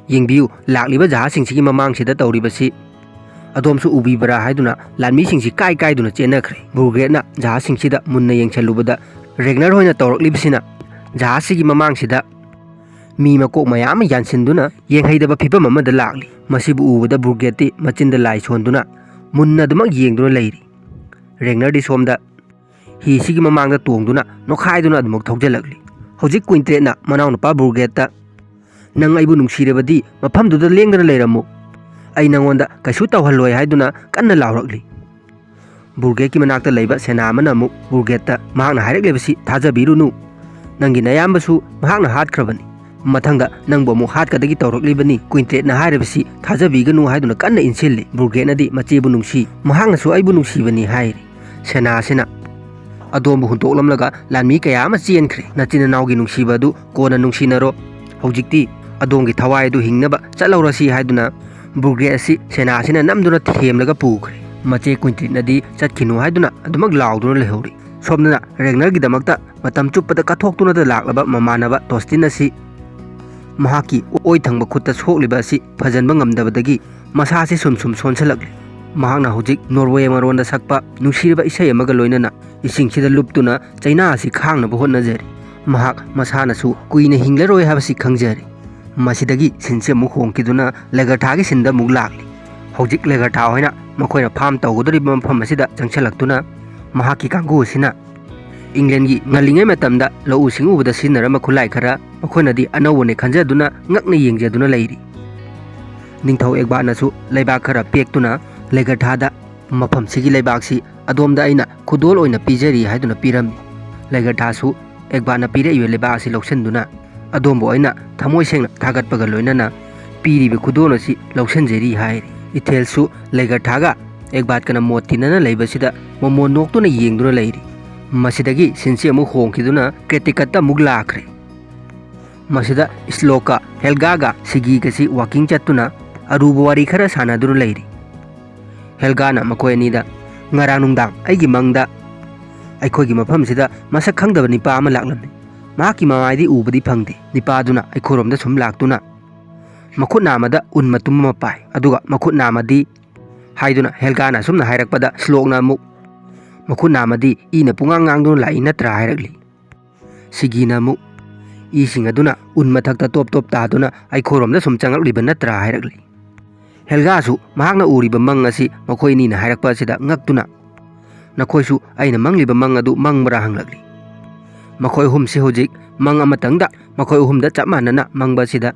"ꯌꯦꯡꯕꯤꯌꯨ, ꯂꯥꯛꯂꯤꯕ ꯖꯍꯥꯖꯁꯤꯡꯁꯤꯒꯤ ꯃꯃꯥꯡꯁꯤꯗ ꯇꯧꯔꯤꯕꯁꯤ ꯑꯗꯣꯝꯁꯨ ꯎꯕꯤꯕ꯭ꯔꯥ?" ꯍꯥꯏꯗꯨꯅ ꯂꯥꯟꯃꯤꯁꯤꯡꯁꯤ ꯀꯥꯏ ꯀꯥꯏꯗꯨꯅ ꯆꯦꯟꯅꯈ꯭ꯔꯦ꯫ ꯕꯨꯔꯒ꯭ꯔꯦꯠꯅ ꯖꯍꯥꯖꯁꯤꯡꯁꯤꯗ ꯃꯨꯟꯅ ꯌꯦꯡꯁꯤꯜꯂꯨꯕꯗ ꯔꯦꯒꯅꯔ ꯍꯣꯏꯅ ꯇꯧꯔꯛꯂꯤꯕꯁꯤꯅ ꯖꯍꯥꯖꯁꯤꯒꯤ ꯃꯃꯥꯡꯁꯤꯗ ꯃꯤ ꯃꯀꯣꯛ ꯃꯌꯥꯝ ꯑꯃ ꯌꯥꯟꯁꯤꯟꯗꯨꯅ ꯌꯦꯡꯍꯩꯗꯕ ꯐꯤꯕꯝ ꯑꯃꯗ ꯂꯥꯛꯂꯤ꯫ ꯃꯁꯤꯕꯨ ꯎꯕꯗ ꯕꯨꯔꯒ꯭ꯔꯦꯠꯇꯤ ꯃꯆꯤꯟꯗ ꯂꯥꯏ ꯁꯣꯟꯗꯨꯅ ꯃꯨꯟꯅ ꯑꯗꯨꯃꯛ ꯌꯦꯡꯗꯨꯅ ꯂꯩꯔꯤ꯫ ꯔꯦꯒꯅꯔꯗꯤ ꯁꯣꯝꯗ ꯍꯤꯁꯤꯒꯤ ꯃꯃꯥꯡꯗ ꯇꯣꯡꯗꯨꯅ ꯅꯣꯛꯈꯥꯏꯗꯨꯅ ꯑꯗꯨꯃꯛ ꯊꯧꯖꯤꯜꯂꯛꯂꯤ꯫ ꯍꯧꯖꯤꯛ ꯀ꯭ꯋꯤꯟꯇ꯭ꯔꯦꯠꯅ ꯃꯅꯥꯎꯅꯨꯄꯥ ꯕꯨꯔꯒ꯭ꯔꯦꯠꯇ "ꯅꯪ ꯑꯩꯕꯨ ꯅꯨꯡꯁꯤꯔꯕꯗꯤ ꯃꯐꯝꯗꯨꯗ ꯂꯦꯡꯗꯅ ꯂꯩꯔꯝꯃꯨ꯫ ꯑꯩ ꯅꯪꯉꯣꯟꯗ ꯀꯩꯁꯨ ꯇꯧꯍꯜꯂꯣꯏ" ꯍꯥꯏꯗꯨꯅ ꯀꯟꯅ ꯂꯥꯎꯔꯛꯂꯤ꯫ ꯕꯨꯔꯒꯦꯠꯀꯤ ꯃꯅꯥꯛꯇ ꯂꯩꯕ ꯁꯦꯅꯥ ꯑꯃꯅ ꯑꯃꯨꯛ ꯕꯨꯔꯒꯦꯠꯇ, "ꯃꯍꯥꯛꯅ ꯍꯥꯏꯔꯛꯂꯤꯕꯁꯤ ꯊꯥꯖꯕꯤꯔꯨꯅꯨ꯫ ꯅꯪꯒꯤ ꯅꯌꯥꯝꯕꯁꯨ ꯃꯍꯥꯛꯅ ꯍꯥꯠꯈ꯭ꯔꯕꯅꯤ꯫ ꯃꯊꯪꯗ ꯅꯪꯕꯨ ꯑꯃꯨꯛ ꯍꯥꯠꯀꯗꯒꯤ ꯇꯧꯔꯛꯂꯤꯕꯅꯤ꯫ ꯀ꯭ꯋꯤꯟꯇ꯭ꯔꯦꯠꯅ ꯍꯥꯏꯔꯤꯕꯁꯤ ꯊꯥꯖꯕꯤꯒꯅꯨ" ꯍꯥꯏꯗꯨꯅ ꯀꯟꯅ ꯏꯟꯁꯤꯜꯂꯤ꯫ ꯕꯨꯔꯒꯦꯠꯅꯗꯤ ꯃꯆꯦꯕꯨ ꯅꯨꯡꯁꯤ, ꯃꯍꯥꯛꯅꯁꯨ ꯑꯩꯕꯨ ꯅꯨꯡꯁꯤꯕꯅꯤ ꯍꯥꯏꯔꯤ꯫ ꯁꯦꯅꯥ ꯑꯁꯤꯅ, "ꯑꯗꯣꯝꯕꯨ ꯍꯨꯟꯗꯣꯛꯂꯝꯂꯒ ꯂꯥꯟꯃꯤ ꯀꯌꯥ ꯑꯃ ꯆꯦꯟꯈ꯭ꯔꯦ꯫ ꯅꯆꯤꯟ ꯅꯅꯥꯎꯒꯤ ꯅꯨꯡꯁꯤꯕ ꯑꯗꯨ ꯀꯣꯟꯅ ꯅꯨꯡꯁꯤꯅꯔꯣ꯫ ꯍꯧꯖꯤꯛꯇꯤ ꯑꯗꯣꯝꯒꯤ ꯊꯋꯥꯏ ꯑꯗꯨ ꯍꯤꯡꯅꯕ ꯆꯠꯍꯧꯔꯁꯤ" ꯍꯥꯏꯗꯨꯅ ꯕꯨꯔꯒꯦꯠ ꯑꯁꯤ ꯁꯦꯅꯥ ꯑꯁꯤꯅ ꯅꯝꯗꯨꯅ ꯊꯦꯝꯂꯒ ꯄꯨꯈ꯭ꯔꯦ꯫ ꯃꯆꯦ ꯀ꯭ꯋꯤꯟꯇ꯭ꯔꯤꯠꯅꯗꯤ ꯆꯠꯈꯤꯅꯨ ꯍꯥꯏꯗꯨꯅ ꯑꯗꯨꯃꯛ ꯂꯥꯎꯗꯨꯅ ꯂꯩꯍꯧꯔꯤ꯫ ꯁꯣꯝꯗꯅ ꯔꯦꯒꯅꯔꯒꯤꯗꯃꯛꯇ ꯃꯇꯝ ꯆꯨꯞꯄꯗ ꯀꯠꯊꯣꯛꯇꯨꯅꯗ ꯂꯥꯛꯂꯕ ꯃꯃꯥꯟꯅꯕ ꯇꯣꯁꯇꯤꯟ ꯑꯁꯤ ꯃꯍꯥꯛꯀꯤ ꯑꯣꯏ ꯊꯪꯕ ꯈꯨꯠꯇ ꯁꯣꯛꯂꯤꯕ ꯑꯁꯤ ꯐꯖꯟꯕ ꯉꯝꯗꯕꯗꯒꯤ ꯃꯁꯥꯁꯤ ꯁꯨꯝ ꯁꯨꯝ ꯁꯣꯟꯁꯤꯜꯂꯛꯂꯤ꯫ ꯃꯍꯥꯛꯅ ꯍꯧꯖꯤꯛ ꯅꯣꯔꯋꯦ ꯃꯔꯣꯟꯗ ꯁꯛꯄ ꯅꯨꯡꯁꯤꯔꯕ ꯏꯁꯩ ꯑꯃꯒ ꯂꯣꯏꯅꯅ ꯏꯁꯤꯡꯁꯤꯗ ꯂꯨꯞꯇꯨꯅ ꯆꯩꯅꯥ ꯑꯁꯤ ꯈꯥꯡꯅꯕ ꯍꯣꯠꯅꯖꯔꯤ꯫ ꯃꯍꯥꯛ ꯃꯁꯥꯅꯁꯨ ꯀꯨꯏꯅ ꯍꯤꯡꯂꯔꯣꯏ ꯍꯥꯏꯕꯁꯤ ꯈꯪꯖꯔꯤ꯫ ꯃꯁꯤꯗꯒꯤ ꯁꯤꯟꯁꯤ ꯑꯃꯨꯛ ꯍꯣꯡꯈꯤꯗꯨꯅ ꯂꯦꯒꯔꯊꯥꯒꯤ ꯁꯤꯟꯗ ꯑꯃꯨꯛ ꯂꯥꯛꯂꯤ꯫ ꯍꯧꯖꯤꯛ ꯂꯦꯒꯔꯊꯥ ꯍꯣꯏꯅ ꯃꯈꯣꯏꯅ ꯐꯥꯝ ꯇꯧꯒꯗꯧꯔꯤꯕ ꯃꯐꯝ ꯑꯁꯤꯗ ꯆꯪꯁꯤꯜꯂꯛꯇꯨꯅ ꯃꯍꯥꯛꯀꯤ ꯀꯥꯡꯕꯨ ꯑꯁꯤꯅ ꯏꯪꯂꯦꯟꯒꯤ ꯉꯜꯂꯤꯉꯩ ꯃꯇꯝꯗ ꯂꯧꯎ ꯁꯤꯡꯎꯕꯗ ꯁꯤꯖꯤꯟꯅꯔꯝꯕ ꯈꯨꯠꯂꯥꯏ ꯈꯔ ꯃꯈꯣꯏꯅꯗꯤ ꯑꯅꯧꯕꯅꯦ ꯈꯟꯖꯗꯨꯅ ꯉꯛꯅ ꯌꯦꯡꯖꯗꯨꯅ ꯂꯩꯔꯤ꯫ ꯅꯤꯡꯊꯧ ꯑꯦꯒꯕꯥꯠꯅꯁꯨ ꯂꯩꯕꯥꯛ ꯈꯔ ꯄꯦꯛꯇꯨꯅ ꯂꯦꯒꯔꯊꯥꯗ, "ꯃꯐꯝꯁꯤꯒꯤ ꯂꯩꯕꯥꯛꯁꯤ ꯑꯗꯣꯝꯗ ꯑꯩꯅ ꯈꯨꯗꯣꯜ ꯑꯣꯏꯅ ꯄꯤꯖꯔꯤ" ꯍꯥꯏꯗꯨꯅ ꯄꯤꯔꯝꯃꯤ꯫ ꯂꯦꯒꯔꯊꯥꯁꯨ ꯑꯦꯒꯕꯥꯠꯅ ꯄꯤꯔꯛꯏꯕ ꯂꯩꯕꯥꯛ ꯑꯁꯤ ꯂꯧꯁꯤꯟꯗꯨꯅ, "ꯑꯗꯣꯝꯕꯨ ꯑꯩꯅ ꯊꯃꯣꯏ ꯁꯦꯡꯅ ꯊꯥꯒꯠꯄꯒ ꯂꯣꯏꯅꯅ ꯄꯤꯔꯤꯕ ꯈꯨꯗꯣꯜ ꯑꯁꯤ ꯂꯧꯁꯤꯟꯖꯔꯤ" ꯍꯥꯏꯔꯤ꯫ ꯏꯊꯦꯜꯁꯨ ꯂꯦꯒꯔꯊꯥꯒ ꯑꯦꯒꯕꯥꯠꯀꯅ ꯃꯣꯠ ꯇꯤꯟꯅꯅ ꯂꯩꯕꯁꯤꯗ ꯃꯃꯣꯟ ꯅꯣꯛꯇꯨꯅ ꯌꯦꯡꯗꯨꯅ ꯂꯩꯔꯤ꯫ ꯃꯁꯤꯗꯒꯤ ꯁꯤꯟꯁꯤ ꯑꯃꯨꯛ ꯍꯣꯡꯈꯤꯗꯨꯅ ꯀ꯭ꯔꯦꯇꯤꯀꯠꯇ ꯑꯃꯨꯛ ꯂꯥꯛꯈ꯭ꯔꯦ꯫ ꯃꯁꯤꯗ ꯁ꯭ꯂꯣꯛꯀ ꯍꯦꯜꯒꯥꯒ ꯁꯤꯒꯤꯒꯁꯤ ꯋꯥꯀꯤꯡ ꯆꯠꯇꯨꯅ ꯑꯔꯨꯕ ꯋꯥꯔꯤ ꯈꯔ ꯁꯥꯟꯅꯗꯨꯅ ꯂꯩꯔꯤ꯫ ꯍꯦꯜꯒꯥꯅ ꯃꯈꯣꯏ ꯑꯅꯤꯗ, "ꯉꯔꯥꯡ ꯅꯨꯡꯗꯥꯡ ꯑꯩꯒꯤ ꯃꯪꯗ ꯑꯩꯈꯣꯏꯒꯤ ꯃꯐꯝꯁꯤꯗ ꯃꯁꯛ ꯈꯪꯗꯕ ꯅꯤꯄꯥ ꯑꯃ ꯂꯥꯛꯂꯝꯃꯤ꯫ ꯃꯍꯥꯛꯀꯤ ꯃꯃꯥꯏꯗꯤ ꯎꯕꯗꯤ ꯐꯪꯗꯦ꯫ ꯅꯤꯄꯥꯗꯨꯅ ꯑꯩꯈꯣꯏꯔꯣꯝꯗ ꯁꯨꯝ ꯂꯥꯛꯇꯨꯅ ꯃꯈꯨꯠ ꯅꯥꯝꯃꯗ ꯎꯟ ꯃꯇꯨꯝ ꯑꯃ ꯄꯥꯏ꯫ ꯑꯗꯨꯒ ꯃꯈꯨꯠ ꯅꯥꯝꯃꯗꯤ" ꯍꯥꯏꯗꯨꯅ ꯍꯦꯜꯒꯥꯅ ꯑꯁꯨꯝꯅ ꯍꯥꯏꯔꯛꯄꯗ ꯁ꯭ꯂꯣꯛꯅ ꯑꯃꯨꯛ, "ꯃꯈꯨꯠ ꯅꯥꯝꯃꯗꯤ ꯏꯅ ꯄꯨꯡꯉꯥꯡ ꯉꯥꯡꯗꯨꯅ ꯂꯥꯛꯏ ꯅꯠꯇ꯭ꯔꯥ?" ꯍꯥꯏꯔꯛꯂꯤ꯫ ꯁꯤꯒꯤꯅ ꯑꯃꯨꯛ, "ꯏꯁꯤꯡ ꯑꯗꯨꯅ ꯎꯟ ꯃꯊꯛꯇ ꯇꯣꯞ ꯇꯣꯞ ꯇꯥꯗꯨꯅ ꯑꯩꯈꯣꯏꯔꯣꯝꯗ ꯁꯨꯝ ꯆꯪꯂꯛꯂꯤꯕ ꯅꯠꯇ꯭ꯔꯥ?" ꯍꯥꯏꯔꯛꯂꯤ꯫ ꯍꯦꯜꯒꯥꯁꯨ ꯃꯍꯥꯛꯅ ꯎꯔꯤꯕ ꯃꯪ ꯑꯁꯤ ꯃꯈꯣꯏ ꯑꯅꯤꯅ ꯍꯥꯏꯔꯛꯄ ꯑꯁꯤꯗ ꯉꯛꯇꯨꯅ, "ꯅꯈꯣꯏꯁꯨ ꯑꯩꯅ ꯃꯪꯂꯤꯕ ꯃꯪ ꯑꯗꯨ ꯃꯪꯕ꯭ꯔꯥ?" ꯍꯪꯂꯛꯂꯤ꯫ ꯃꯈꯣꯏ ꯑꯍꯨꯝꯁꯤ ꯍꯧꯖꯤꯛ ꯃꯪ ꯑꯃꯇꯪꯗ ꯃꯈꯣꯏ ꯑꯍꯨꯝꯗ ꯆꯞ ꯃꯥꯟꯅꯅ ꯃꯪꯕ ꯑꯁꯤꯗ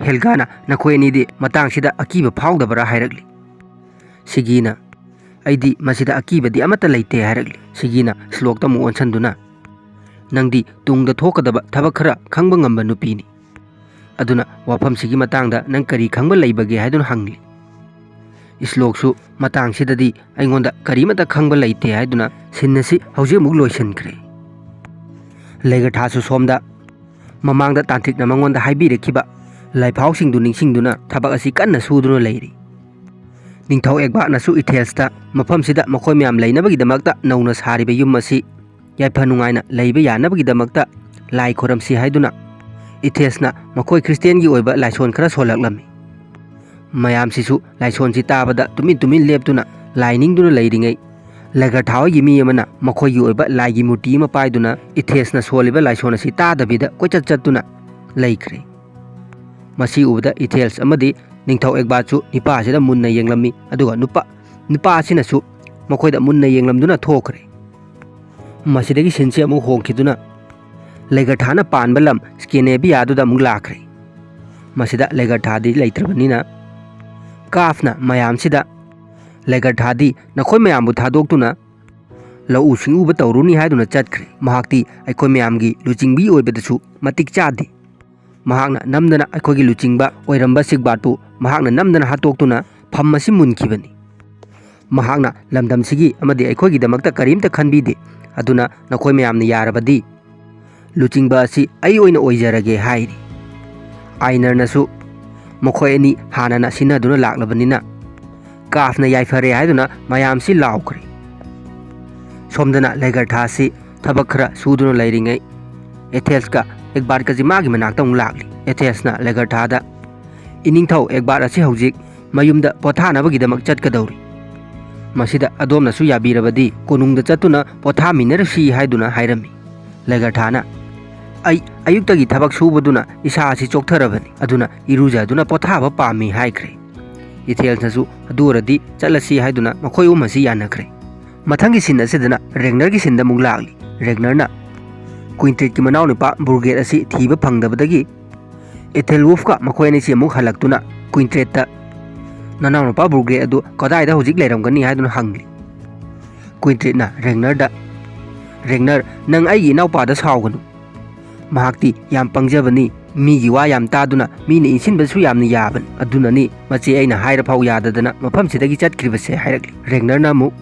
ꯍꯦꯜꯒꯥꯅ, "ꯅꯈꯣꯏ ꯑꯅꯤꯗꯤ ꯃꯇꯥꯡꯁꯤꯗ ꯑꯀꯤꯕ ꯐꯥꯎꯗꯕ꯭ꯔꯥ?" ꯍꯥꯏꯔꯛꯂꯤ꯫ ꯁꯤꯒꯤꯅ, "ꯑꯩꯗꯤ ꯃꯁꯤꯗ ꯑꯀꯤꯕꯗꯤ ꯑꯃꯠꯇ ꯂꯩꯇꯦ" ꯍꯥꯏꯔꯛꯂꯤ꯫ ꯁꯤꯒꯤꯅ ꯁ꯭ꯂꯣꯛꯇ ꯑꯃꯨꯛ ꯑꯣꯟꯁꯤꯟꯗꯨꯅ, "ꯅꯪꯗꯤ ꯇꯨꯡꯗ ꯊꯣꯛꯀꯗꯕ ꯊꯕꯛ ꯈꯔ ꯈꯪꯕ ꯉꯝꯕ ꯅꯨꯄꯤꯅꯤ꯫ ꯑꯗꯨꯅ ꯋꯥꯐꯝꯁꯤꯒꯤ ꯃꯇꯥꯡꯗ ꯅꯪ ꯀꯔꯤ ꯈꯪꯕ ꯂꯩꯕꯒꯦ?" ꯍꯥꯏꯗꯨꯅ ꯍꯪꯂꯤ꯫ ꯁ꯭ꯂꯣꯛꯁꯨ, "ꯃꯇꯥꯡꯁꯤꯗꯗꯤ ꯑꯩꯉꯣꯟꯗ ꯀꯔꯤꯃꯠꯇ ꯈꯪꯕ ꯂꯩꯇꯦ" ꯍꯥꯏꯗꯨꯅ ꯁꯤꯟ ꯑꯁꯤ ꯍꯧꯖꯤꯛ ꯑꯃꯨꯛ ꯂꯣꯏꯁꯤꯟꯈ꯭ꯔꯦ꯫ ꯂꯩꯒꯊꯥꯁꯨ ꯁꯣꯝꯗ ꯃꯃꯥꯡꯗ ꯇꯥꯟꯇ꯭ꯔꯤꯛꯅ ꯃꯉꯣꯟꯗ ꯍꯥꯏꯕꯤꯔꯛꯈꯤꯕ ꯂꯥꯏꯐꯥꯎꯁꯤꯡꯗꯨ ꯅꯤꯡꯁꯤꯡꯗꯨꯅ ꯊꯕꯛ ꯑꯁꯤ ꯀꯟꯅ ꯁꯨꯗꯨꯅ ꯂꯩꯔꯤ꯫ ꯅꯤꯡꯊꯧ ꯑꯦꯒꯕꯥꯔꯠꯅꯁꯨ ꯏꯊꯦꯜꯁꯇ ꯃꯐꯝꯁꯤꯗ ꯃꯈꯣꯏ ꯃꯌꯥꯝ ꯂꯩꯅꯕꯒꯤꯗꯃꯛꯇ ꯅꯧꯅ ꯁꯥꯔꯤꯕ ꯌꯨꯝ ꯑꯁꯤ ꯌꯥꯏꯐ ꯅꯨꯡꯉꯥꯏꯅ ꯂꯩꯕ ꯌꯥꯅꯕꯒꯤꯗꯃꯛꯇ ꯂꯥꯏ ꯈꯣꯏꯔꯝꯁꯤ ꯍꯥꯏꯗꯨꯅ ꯏꯊꯦꯜꯁꯅ ꯃꯈꯣꯏ ꯈ꯭ꯔꯤꯁꯇꯤꯌꯥꯟꯒꯤ ꯑꯣꯏꯕ ꯂꯥꯏꯁꯣꯟ ꯈꯔ ꯁꯣꯜꯂꯛꯂꯝꯃꯤ꯫ ꯃꯌꯥꯝꯁꯤꯁꯨ ꯂꯥꯏꯁꯣꯟꯁꯤ ꯇꯥꯕꯗ ꯇꯨꯃꯤꯟ ꯇꯨꯃꯤꯟ ꯂꯦꯞꯇꯨꯅ ꯂꯥꯏ ꯅꯤꯡꯗꯨꯅ ꯂꯩꯔꯤꯉꯩ, ꯂꯦꯒꯔꯊꯥ ꯍꯣꯏꯒꯤ ꯃꯤ ꯑꯃꯅ ꯃꯈꯣꯏꯒꯤ ꯑꯣꯏꯕ ꯂꯥꯏꯒꯤ ꯃꯨꯔꯇꯤ ꯑꯃ ꯄꯥꯏꯗꯨꯅ ꯏꯊꯦꯜꯁꯅ ꯁꯣꯜꯂꯤꯕ ꯂꯥꯏꯁꯣꯟ ꯑꯁꯤ ꯇꯥꯗꯕꯤꯗ ꯀꯣꯏꯆꯠ ꯆꯠꯇꯨꯅ ꯂꯩꯈ꯭ꯔꯦ꯫ ꯃꯁꯤ ꯎꯕꯗ ꯏꯊꯦꯜꯁ ꯑꯃꯗꯤ ꯅꯤꯡꯊꯧ ꯑꯦꯒꯕꯥꯔꯠꯁꯨ ꯅꯤꯄꯥ ꯑꯁꯤꯗ ꯃꯨꯟꯅ ꯌꯦꯡꯂꯝꯃꯤ, ꯑꯗꯨꯒ ꯅꯨꯄꯥ, ꯅꯨꯄꯥ ꯑꯁꯤꯅꯁꯨ ꯃꯈꯣꯏꯗ ꯃꯨꯟꯅ ꯌꯦꯡꯂꯝꯗꯨꯅ ꯊꯣꯛꯈ꯭ꯔꯦ꯫ ꯃꯁꯤꯗꯒꯤ ꯁꯤꯟꯁꯤ ꯑꯃꯨꯛ ꯍꯣꯡꯈꯤꯗꯨꯅ ꯂꯦꯒꯔꯊꯥꯅ ꯄꯥꯟꯕ ꯂꯝ ꯁ꯭ꯀꯦꯅꯦꯕꯤꯌꯥꯗꯨꯗ ꯑꯃꯨꯛ ꯂꯥꯛꯈ꯭ꯔꯦ꯫ ꯃꯁꯤꯗ ꯂꯦꯒꯔꯊꯥꯗꯤ ꯂꯩꯇ꯭ꯔꯕꯅꯤꯅ ꯀꯥꯐꯅ ꯃꯌꯥꯝꯁꯤꯗ, "ꯂꯦꯒꯔꯊꯥꯗꯤ ꯅꯈꯣꯏ ꯃꯌꯥꯝꯕꯨ ꯊꯥꯗꯣꯛꯇꯨꯅ ꯂꯧꯎ ꯁꯤꯡꯎꯕ ꯇꯧꯔꯨꯅꯤ" ꯍꯥꯏꯗꯨꯅ ꯆꯠꯈ꯭ꯔꯦ꯫ "ꯃꯍꯥꯛꯇꯤ ꯑꯩꯈꯣꯏ ꯃꯌꯥꯝꯒꯤ ꯂꯨꯆꯤꯡꯕꯤ ꯑꯣꯏꯕꯗꯁꯨ ꯃꯇꯤꯛ ꯆꯥꯗꯦ꯫ ꯃꯍꯥꯛꯅ ꯅꯝꯗꯅ ꯑꯩꯈꯣꯏꯒꯤ ꯂꯨꯆꯤꯡꯕ ꯑꯣꯏꯔꯝꯕ ꯁꯤꯒꯕꯥꯔꯠꯄꯨ ꯃꯍꯥꯛꯅ ꯅꯝꯗꯅ ꯍꯥꯠꯇꯣꯛꯇꯨꯅ ꯐꯝ ꯑꯁꯤ ꯃꯨꯟꯈꯤꯕꯅꯤ꯫ ꯃꯍꯥꯛꯅ ꯂꯝꯗꯝꯁꯤꯒꯤ ꯑꯃꯗꯤ ꯑꯩꯈꯣꯏꯒꯤꯗꯃꯛꯇ ꯀꯔꯤꯝꯇ ꯈꯟꯕꯤꯗꯦ꯫ ꯑꯗꯨꯅ ꯅꯈꯣꯏ ꯃꯌꯥꯝꯅ ꯌꯥꯔꯕꯗꯤ ꯂꯨꯆꯤꯡꯕ ꯑꯁꯤ ꯑꯩ ꯑꯣꯏꯅ ꯑꯣꯏꯖꯔꯒꯦ" ꯍꯥꯏꯔꯤ꯫ ꯑꯥꯏꯅꯔꯅꯁꯨ ꯃꯈꯣꯏ ꯑꯅꯤ ꯍꯥꯟꯅꯅ ꯁꯤꯟꯅꯗꯨꯅ ꯂꯥꯛꯂꯕꯅꯤꯅ ꯀꯥꯐꯅ ꯌꯥꯏꯐꯔꯦ ꯍꯥꯏꯗꯨꯅ ꯃꯌꯥꯝꯁꯤ ꯂꯥꯎꯈ꯭ꯔꯦ꯫ ꯁꯣꯝꯗꯅ ꯂꯦꯒꯔꯊꯥꯁꯤ ꯊꯕꯛ ꯈꯔ ꯁꯨꯗꯨꯅ ꯂꯩꯔꯤꯉꯩ ꯑꯦꯊꯦꯜꯁꯀ ꯑꯦꯒꯕꯥꯔꯠꯀꯁꯤ ꯃꯥꯒꯤ ꯃꯅꯥꯛꯇ ꯑꯃꯨꯛ ꯂꯥꯛꯂꯤ꯫ ꯑꯦꯊꯦꯜꯁꯅ ꯂꯦꯒꯔꯊꯥꯗ, "ꯏꯅꯤꯡꯊꯧ ꯑꯦꯒꯕꯥꯔꯠ ꯑꯁꯤ ꯍꯧꯖꯤꯛ ꯃꯌꯨꯝꯗ ꯄꯣꯊꯥꯅꯕꯒꯤꯗꯃꯛ ꯆꯠꯀꯗꯧꯔꯤ꯫ ꯃꯁꯤꯗ ꯑꯗꯣꯝꯅꯁꯨ ꯌꯥꯕꯤꯔꯕꯗꯤ ꯀꯣꯅꯨꯡꯗ ꯆꯠꯇꯨꯅ ꯄꯣꯊꯥꯃꯤꯟꯅꯔꯨꯁꯤ" ꯍꯥꯏꯗꯨꯅ ꯍꯥꯏꯔꯝꯃꯤ꯫ ꯂꯦꯒꯔꯊꯥꯅ, "ꯑꯩ ꯑꯌꯨꯛꯇꯒꯤ ꯊꯕꯛ ꯁꯨꯕꯗꯨꯅ ꯏꯁꯥ ꯑꯁꯤ ꯆꯣꯛꯊꯔꯕꯅꯤ, ꯑꯗꯨꯅ ꯏꯔꯨꯖꯗꯨꯅ ꯄꯣꯊꯥꯕ ꯄꯥꯝꯃꯤ" ꯍꯥꯏꯈ꯭ꯔꯦ꯫ ꯏꯊꯦꯜꯁꯅꯁꯨ "ꯑꯗꯨ ꯑꯣꯏꯔꯗꯤ ꯆꯠꯂꯁꯤ" ꯍꯥꯏꯗꯨꯅ ꯃꯈꯣꯏ ꯑꯍꯨꯝ ꯑꯁꯤ ꯌꯥꯅꯈ꯭ꯔꯦ꯫ ꯃꯊꯪꯒꯤ ꯁꯤꯟ ꯑꯁꯤꯗꯅ ꯔꯦꯒꯅꯔꯒꯤ ꯁꯤꯟꯗ ꯑꯃꯨꯛ ꯂꯥꯛꯂꯤ꯫ ꯔꯦꯒꯅꯔꯅ ꯀ꯭ꯋꯤꯟꯇ꯭ꯔꯤꯠꯀꯤ ꯃꯅꯥꯎꯅꯨꯄꯥ ꯕꯨꯔꯒ꯭ꯔꯦꯠ ꯑꯁꯤ ꯊꯤꯕ ꯐꯪꯗꯕꯗꯒꯤ ꯏꯊꯦꯜꯋꯨꯐꯀ ꯃꯈꯣꯏ ꯑꯅꯤꯁꯤ ꯑꯃꯨꯛ ꯍꯜꯂꯛꯇꯨꯅ ꯀ꯭ꯋꯤꯟꯇ꯭ꯔꯤꯠꯇ "ꯅꯅꯥꯎꯅꯨꯄꯥ ꯕꯨꯔꯒ꯭ꯔꯦꯠ ꯑꯗꯨ ꯀꯗꯥꯏꯗ ꯍꯧꯖꯤꯛ ꯂꯩꯔꯝꯒꯅꯤ?" ꯍꯥꯏꯗꯨꯅ ꯍꯪꯂꯤ꯫ ꯀ꯭ꯋꯤꯟꯇ꯭ꯔꯤꯠꯅ ꯔꯦꯒꯅꯔꯗ, "ꯔꯦꯒꯅꯔ, ꯅꯪ ꯑꯩꯒꯤ ꯏꯅꯥꯎꯄꯥꯗ ꯁꯥꯎꯒꯅꯨ꯫ ꯃꯍꯥꯛꯇꯤ ꯌꯥꯝ ꯄꯪꯖꯕꯅꯤ, ꯃꯤꯒꯤ ꯋꯥ ꯌꯥꯝ ꯇꯥꯗꯨꯅ ꯃꯤꯅ ꯏꯟꯁꯤꯟꯕꯁꯨ ꯌꯥꯝꯅ ꯌꯥꯕꯅꯤ꯫ ꯑꯗꯨꯅꯅꯤ ꯃꯆꯦ ꯑꯩꯅ ꯍꯥꯏꯔꯐꯥꯎ ꯌꯥꯗꯗꯅ ꯃꯐꯝꯁꯤꯗꯒꯤ ꯆꯠꯈ꯭ꯔꯤꯕꯁꯦ" ꯍꯥꯏꯔꯛꯂꯤ꯫ ꯔꯦꯒꯅꯔꯅ ꯑꯃꯨꯛ,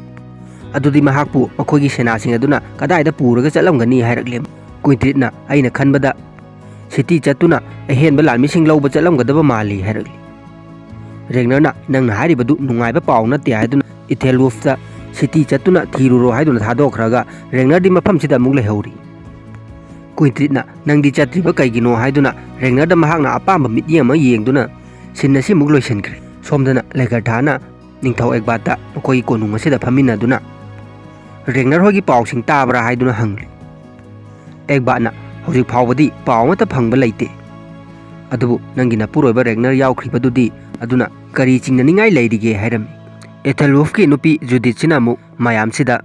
"ꯑꯗꯨꯗꯤ ꯃꯍꯥꯛꯄꯨ ꯃꯈꯣꯏꯒꯤ ꯁꯦꯅꯥꯁꯤꯡ ꯑꯗꯨꯅ ꯀꯗꯥꯏꯗ ꯄꯨꯔꯒ ꯆꯠꯂꯝꯒꯅꯤ?" ꯍꯥꯏꯔꯛꯂꯦ꯫ ꯀ꯭ꯋꯤꯟꯇ꯭ꯔꯤꯠꯅ, "ꯑꯩꯅ ꯈꯟꯕꯗ ꯁꯤꯇꯤ ꯆꯠꯇꯨꯅ ꯑꯍꯦꯟꯕ ꯂꯥꯟꯃꯤꯁꯤꯡ ꯂꯧꯕ ꯆꯠꯂꯝꯒꯗꯕ ꯃꯥꯜꯂꯤ" ꯍꯥꯏꯔꯛꯂꯤ꯫ ꯔꯦꯒꯅꯔꯅ "ꯅꯪꯅ ꯍꯥꯏꯔꯤꯕꯗꯨ ꯅꯨꯡꯉꯥꯏꯕ ꯄꯥꯎ ꯅꯠꯇꯦ" ꯍꯥꯏꯗꯨꯅ ꯏꯊꯦꯜꯋꯨꯐꯇ "ꯁꯤꯇꯤ ꯆꯠꯇꯨꯅ ꯊꯤꯔꯨꯔꯣ" ꯍꯥꯏꯗꯨꯅ ꯊꯥꯗꯣꯛꯈ꯭ꯔꯒ ꯔꯦꯒꯅꯔꯗꯤ ꯃꯐꯝꯁꯤꯗ ꯑꯃꯨꯛ ꯂꯩꯍꯧꯔꯤ꯫ ꯀ꯭ꯋꯤꯟꯇ꯭ꯔꯤꯠꯅ "ꯅꯪꯗꯤ ꯆꯠꯇ꯭ꯔꯤꯕ ꯀꯩꯒꯤꯅꯣ?" ꯍꯥꯏꯗꯨꯅ ꯔꯦꯒꯅꯔꯗ ꯃꯍꯥꯛꯅ ꯑꯄꯥꯝꯕ ꯃꯤꯠꯌꯦꯡ ꯑꯃ ꯌꯦꯡꯗꯨꯅ ꯁꯤꯟ ꯑꯁꯤ ꯑꯃꯨꯛ ꯂꯣꯏꯁꯤꯟꯈ꯭ꯔꯦ꯫ ꯁꯣꯝꯗꯅ ꯂꯦꯒꯔꯊꯥꯅ ꯅꯤꯡꯊꯧ ꯑꯦꯒꯕꯥꯠꯇ ꯃꯈꯣꯏꯒꯤ ꯀꯣꯅꯨꯡ ꯑꯁꯤꯗ ꯐꯝꯃꯤꯟꯅꯗꯨꯅ "ꯔꯦꯒꯅꯔ ꯍꯣꯏꯒꯤ ꯄꯥꯎꯁꯤꯡ ꯇꯥꯕ꯭ꯔꯥ?" ꯍꯥꯏꯗꯨꯅ ꯍꯪꯂꯤ꯫ ꯑꯦꯒꯕꯥꯠꯅ "ꯍꯧꯖꯤꯛ ꯐꯥꯎꯕꯗꯤ ꯄꯥꯎ ꯑꯃꯠꯇ ꯐꯪꯕ ꯂꯩꯇꯦ꯫ ꯑꯗꯨꯕꯨ ꯅꯪꯒꯤ ꯅꯄꯨꯔꯣꯏꯕ ꯔꯦꯒꯅꯔ ꯌꯥꯎꯈ꯭ꯔꯤꯕꯗꯨꯗꯤ, ꯑꯗꯨꯅ ꯀꯔꯤ ꯆꯤꯡꯅꯅꯤꯡꯉꯥꯏ ꯂꯩꯔꯤꯒꯦ?" ꯍꯥꯏꯔꯝꯃꯤ꯫ ꯏꯊꯦꯜꯋꯨꯐꯀꯤ ꯅꯨꯄꯤ ꯖꯨꯗꯤꯠꯁꯤꯅ ꯑꯃꯨꯛ ꯃꯌꯥꯝꯁꯤꯗ,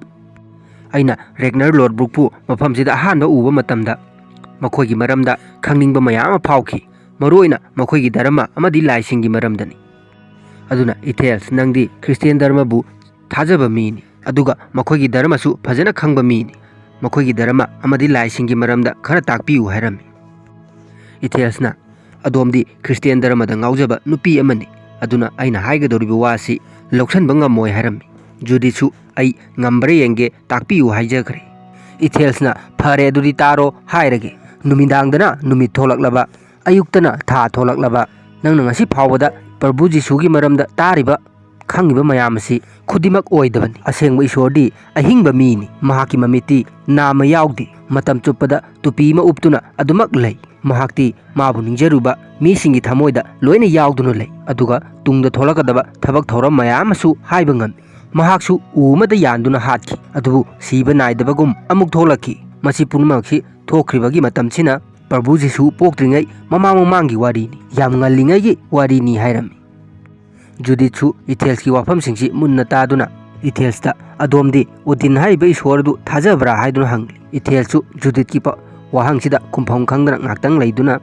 "ꯑꯩꯅ ꯔꯦꯒꯅꯔ ꯂꯣꯗꯕ꯭ꯔꯨꯛꯄꯨ ꯃꯐꯝꯁꯤꯗ ꯑꯍꯥꯟꯕ ꯎꯕ ꯃꯇꯝꯗ ꯃꯈꯣꯏꯒꯤ ꯃꯔꯝꯗ ꯈꯪꯅꯤꯡꯕ ꯃꯌꯥꯝ ꯑꯃ ꯐꯥꯎꯈꯤ, ꯃꯔꯨꯑꯣꯏꯅ ꯃꯈꯣꯏꯒꯤ ꯙꯔꯃ ꯑꯃꯗꯤ ꯂꯥꯏꯁꯤꯡꯒꯤ ꯃꯔꯝꯗꯅꯤ꯫ ꯑꯗꯨꯅ ꯏꯊꯦꯜꯁ, ꯅꯪꯗꯤ ꯈ꯭ꯔꯤꯁꯇꯤꯌꯥꯟ ꯙꯔꯃꯕꯨ ꯊꯥꯖꯕ ꯃꯤꯅꯤ, ꯑꯗꯨꯒ ꯃꯈꯣꯏꯒꯤ ꯙꯔꯃꯁꯨ ꯐꯖꯅ ꯈꯪꯕ ꯃꯤꯅꯤ꯫ ꯃꯈꯣꯏꯒꯤ ꯙꯔꯃ ꯑꯃꯗꯤ ꯂꯥꯏꯁꯤꯡꯒꯤ ꯃꯔꯝꯗ ꯈꯔ ꯇꯥꯛꯄꯤꯌꯨ" ꯍꯥꯏꯔꯝꯃꯤ꯫ ꯏꯊꯦꯜꯁꯅ, "ꯑꯗꯣꯝꯗꯤ ꯈ꯭ꯔꯤꯁꯇꯤꯌꯥꯟ ꯙꯔꯃꯗ ꯉꯥꯎꯖꯕ ꯅꯨꯄꯤ ꯑꯃꯅꯤ, ꯑꯗꯨꯅ ꯑꯩꯅ ꯍꯥꯏꯒꯗꯧꯔꯤꯕ ꯋꯥꯁꯤ ꯂꯧꯁꯟꯕ ꯉꯝꯃꯣꯏ" ꯍꯥꯏꯔꯝꯃꯤ꯫ ꯖꯨꯗꯤꯠꯁꯨ, "ꯑꯩ ꯉꯝꯕ꯭ꯔꯥ ꯌꯦꯡꯒꯦ, ꯇꯥꯛꯄꯤꯌꯨ" ꯍꯥꯏꯖꯈ꯭ꯔꯦ꯫ ꯏꯊꯦꯜꯁꯅ, "ꯐꯔꯦ, ꯑꯗꯨꯗꯤ ꯇꯥꯔꯣ ꯍꯥꯏꯔꯒꯦ꯫ ꯅꯨꯃꯤꯗꯥꯡꯗꯅ ꯅꯨꯃꯤꯠ ꯊꯣꯛꯂꯛꯂꯕ, ꯑꯌꯨꯛꯇꯅ ꯊꯥ ꯊꯣꯛꯂꯛꯂꯕ, ꯅꯪꯅ ꯉꯁꯤ ꯐꯥꯎꯕꯗ ꯄ꯭ꯔꯚꯨ ꯖꯤꯁꯨꯒꯤ ꯃꯔꯝꯗ ꯇꯥꯔꯤꯕ, ꯈꯪꯉꯤꯕ ꯃꯌꯥꯝ ꯑꯁꯤ ꯈꯨꯗꯤꯡꯃꯛ ꯑꯣꯏꯗꯕꯅꯤ꯫ ꯑꯁꯦꯡꯕ ꯏꯁꯣꯔꯗꯤ ꯑꯍꯤꯡꯕ ꯃꯤꯅꯤ꯫ ꯃꯍꯥꯛꯀꯤ ꯃꯃꯤꯠꯇꯤ ꯅꯥꯝꯃ ꯌꯥꯎꯗꯦ꯫ ꯃꯇꯝ ꯆꯨꯞꯄꯗ ꯇꯨꯄꯤ ꯑꯃ ꯎꯞꯇꯨꯅ ꯑꯗꯨꯃꯛ ꯂꯩ꯫ ꯃꯍꯥꯛꯇꯤ ꯃꯥꯕꯨ ꯅꯤꯡꯖꯔꯨꯕ ꯃꯤꯁꯤꯡꯒꯤ ꯊꯃꯣꯏꯗ ꯂꯣꯏꯅ ꯌꯥꯎꯗꯨꯅ ꯂꯩ, ꯑꯗꯨꯒ ꯇꯨꯡꯗ ꯊꯣꯛꯂꯛꯀꯗꯕ ꯊꯕꯛ ꯊꯧꯔꯝ ꯃꯌꯥꯝ ꯑꯃꯁꯨ ꯍꯥꯏꯕ ꯉꯝꯃꯤ꯫ ꯃꯍꯥꯛꯁꯨ ꯎ ꯑꯃꯗ ꯌꯥꯟꯗꯨꯅ ꯍꯥꯠꯈꯤ, ꯑꯗꯨꯕꯨ ꯁꯤꯕ ꯅꯥꯏꯗꯕꯒꯨꯝ ꯑꯃꯨꯛ ꯊꯣꯛꯂꯛꯈꯤ꯫ ꯃꯁꯤ ꯄꯨꯝꯅꯃꯛꯁꯤ ꯊꯣꯛꯈ꯭ꯔꯤꯕꯒꯤ ꯃꯇꯝꯁꯤꯅ ꯄ꯭ꯔꯚꯨ ꯖꯤꯁꯨ ꯄꯣꯛꯇ꯭ꯔꯤꯉꯩ ꯃꯃꯥꯡ ꯃꯃꯥꯡꯒꯤ ꯋꯥꯔꯤꯅꯤ, ꯌꯥꯝ ꯉꯜꯂꯤꯉꯩꯒꯤ ꯋꯥꯔꯤꯅꯤ" ꯍꯥꯏꯔꯝꯃꯤ꯫ ꯖꯨꯗꯤꯠꯁꯨ ꯏꯊꯦꯜꯁꯀꯤ ꯋꯥꯐꯝꯁꯤꯡꯁꯤ ꯃꯨꯟꯅ ꯇꯥꯗꯨꯅ ꯏꯊꯦꯜꯁꯇ, "ꯑꯗꯣꯝꯗꯤ ꯑꯣꯗꯤꯟ ꯍꯥꯏꯔꯤꯕ ꯏꯁꯣꯔ ꯑꯗꯨ ꯊꯥꯖꯕ꯭ꯔꯥ?" ꯍꯥꯏꯗꯨꯅ ꯍꯪꯂꯤ꯫ ꯏꯊꯦꯜꯁꯨ ꯖꯨꯗꯤꯠꯀꯤ ꯄ-, ꯋꯥꯍꯪꯁꯤꯗ ꯈꯨꯝꯐꯝ ꯈꯪꯗꯅ ꯉꯥꯛꯇꯪ ꯂꯩꯗꯨꯅ,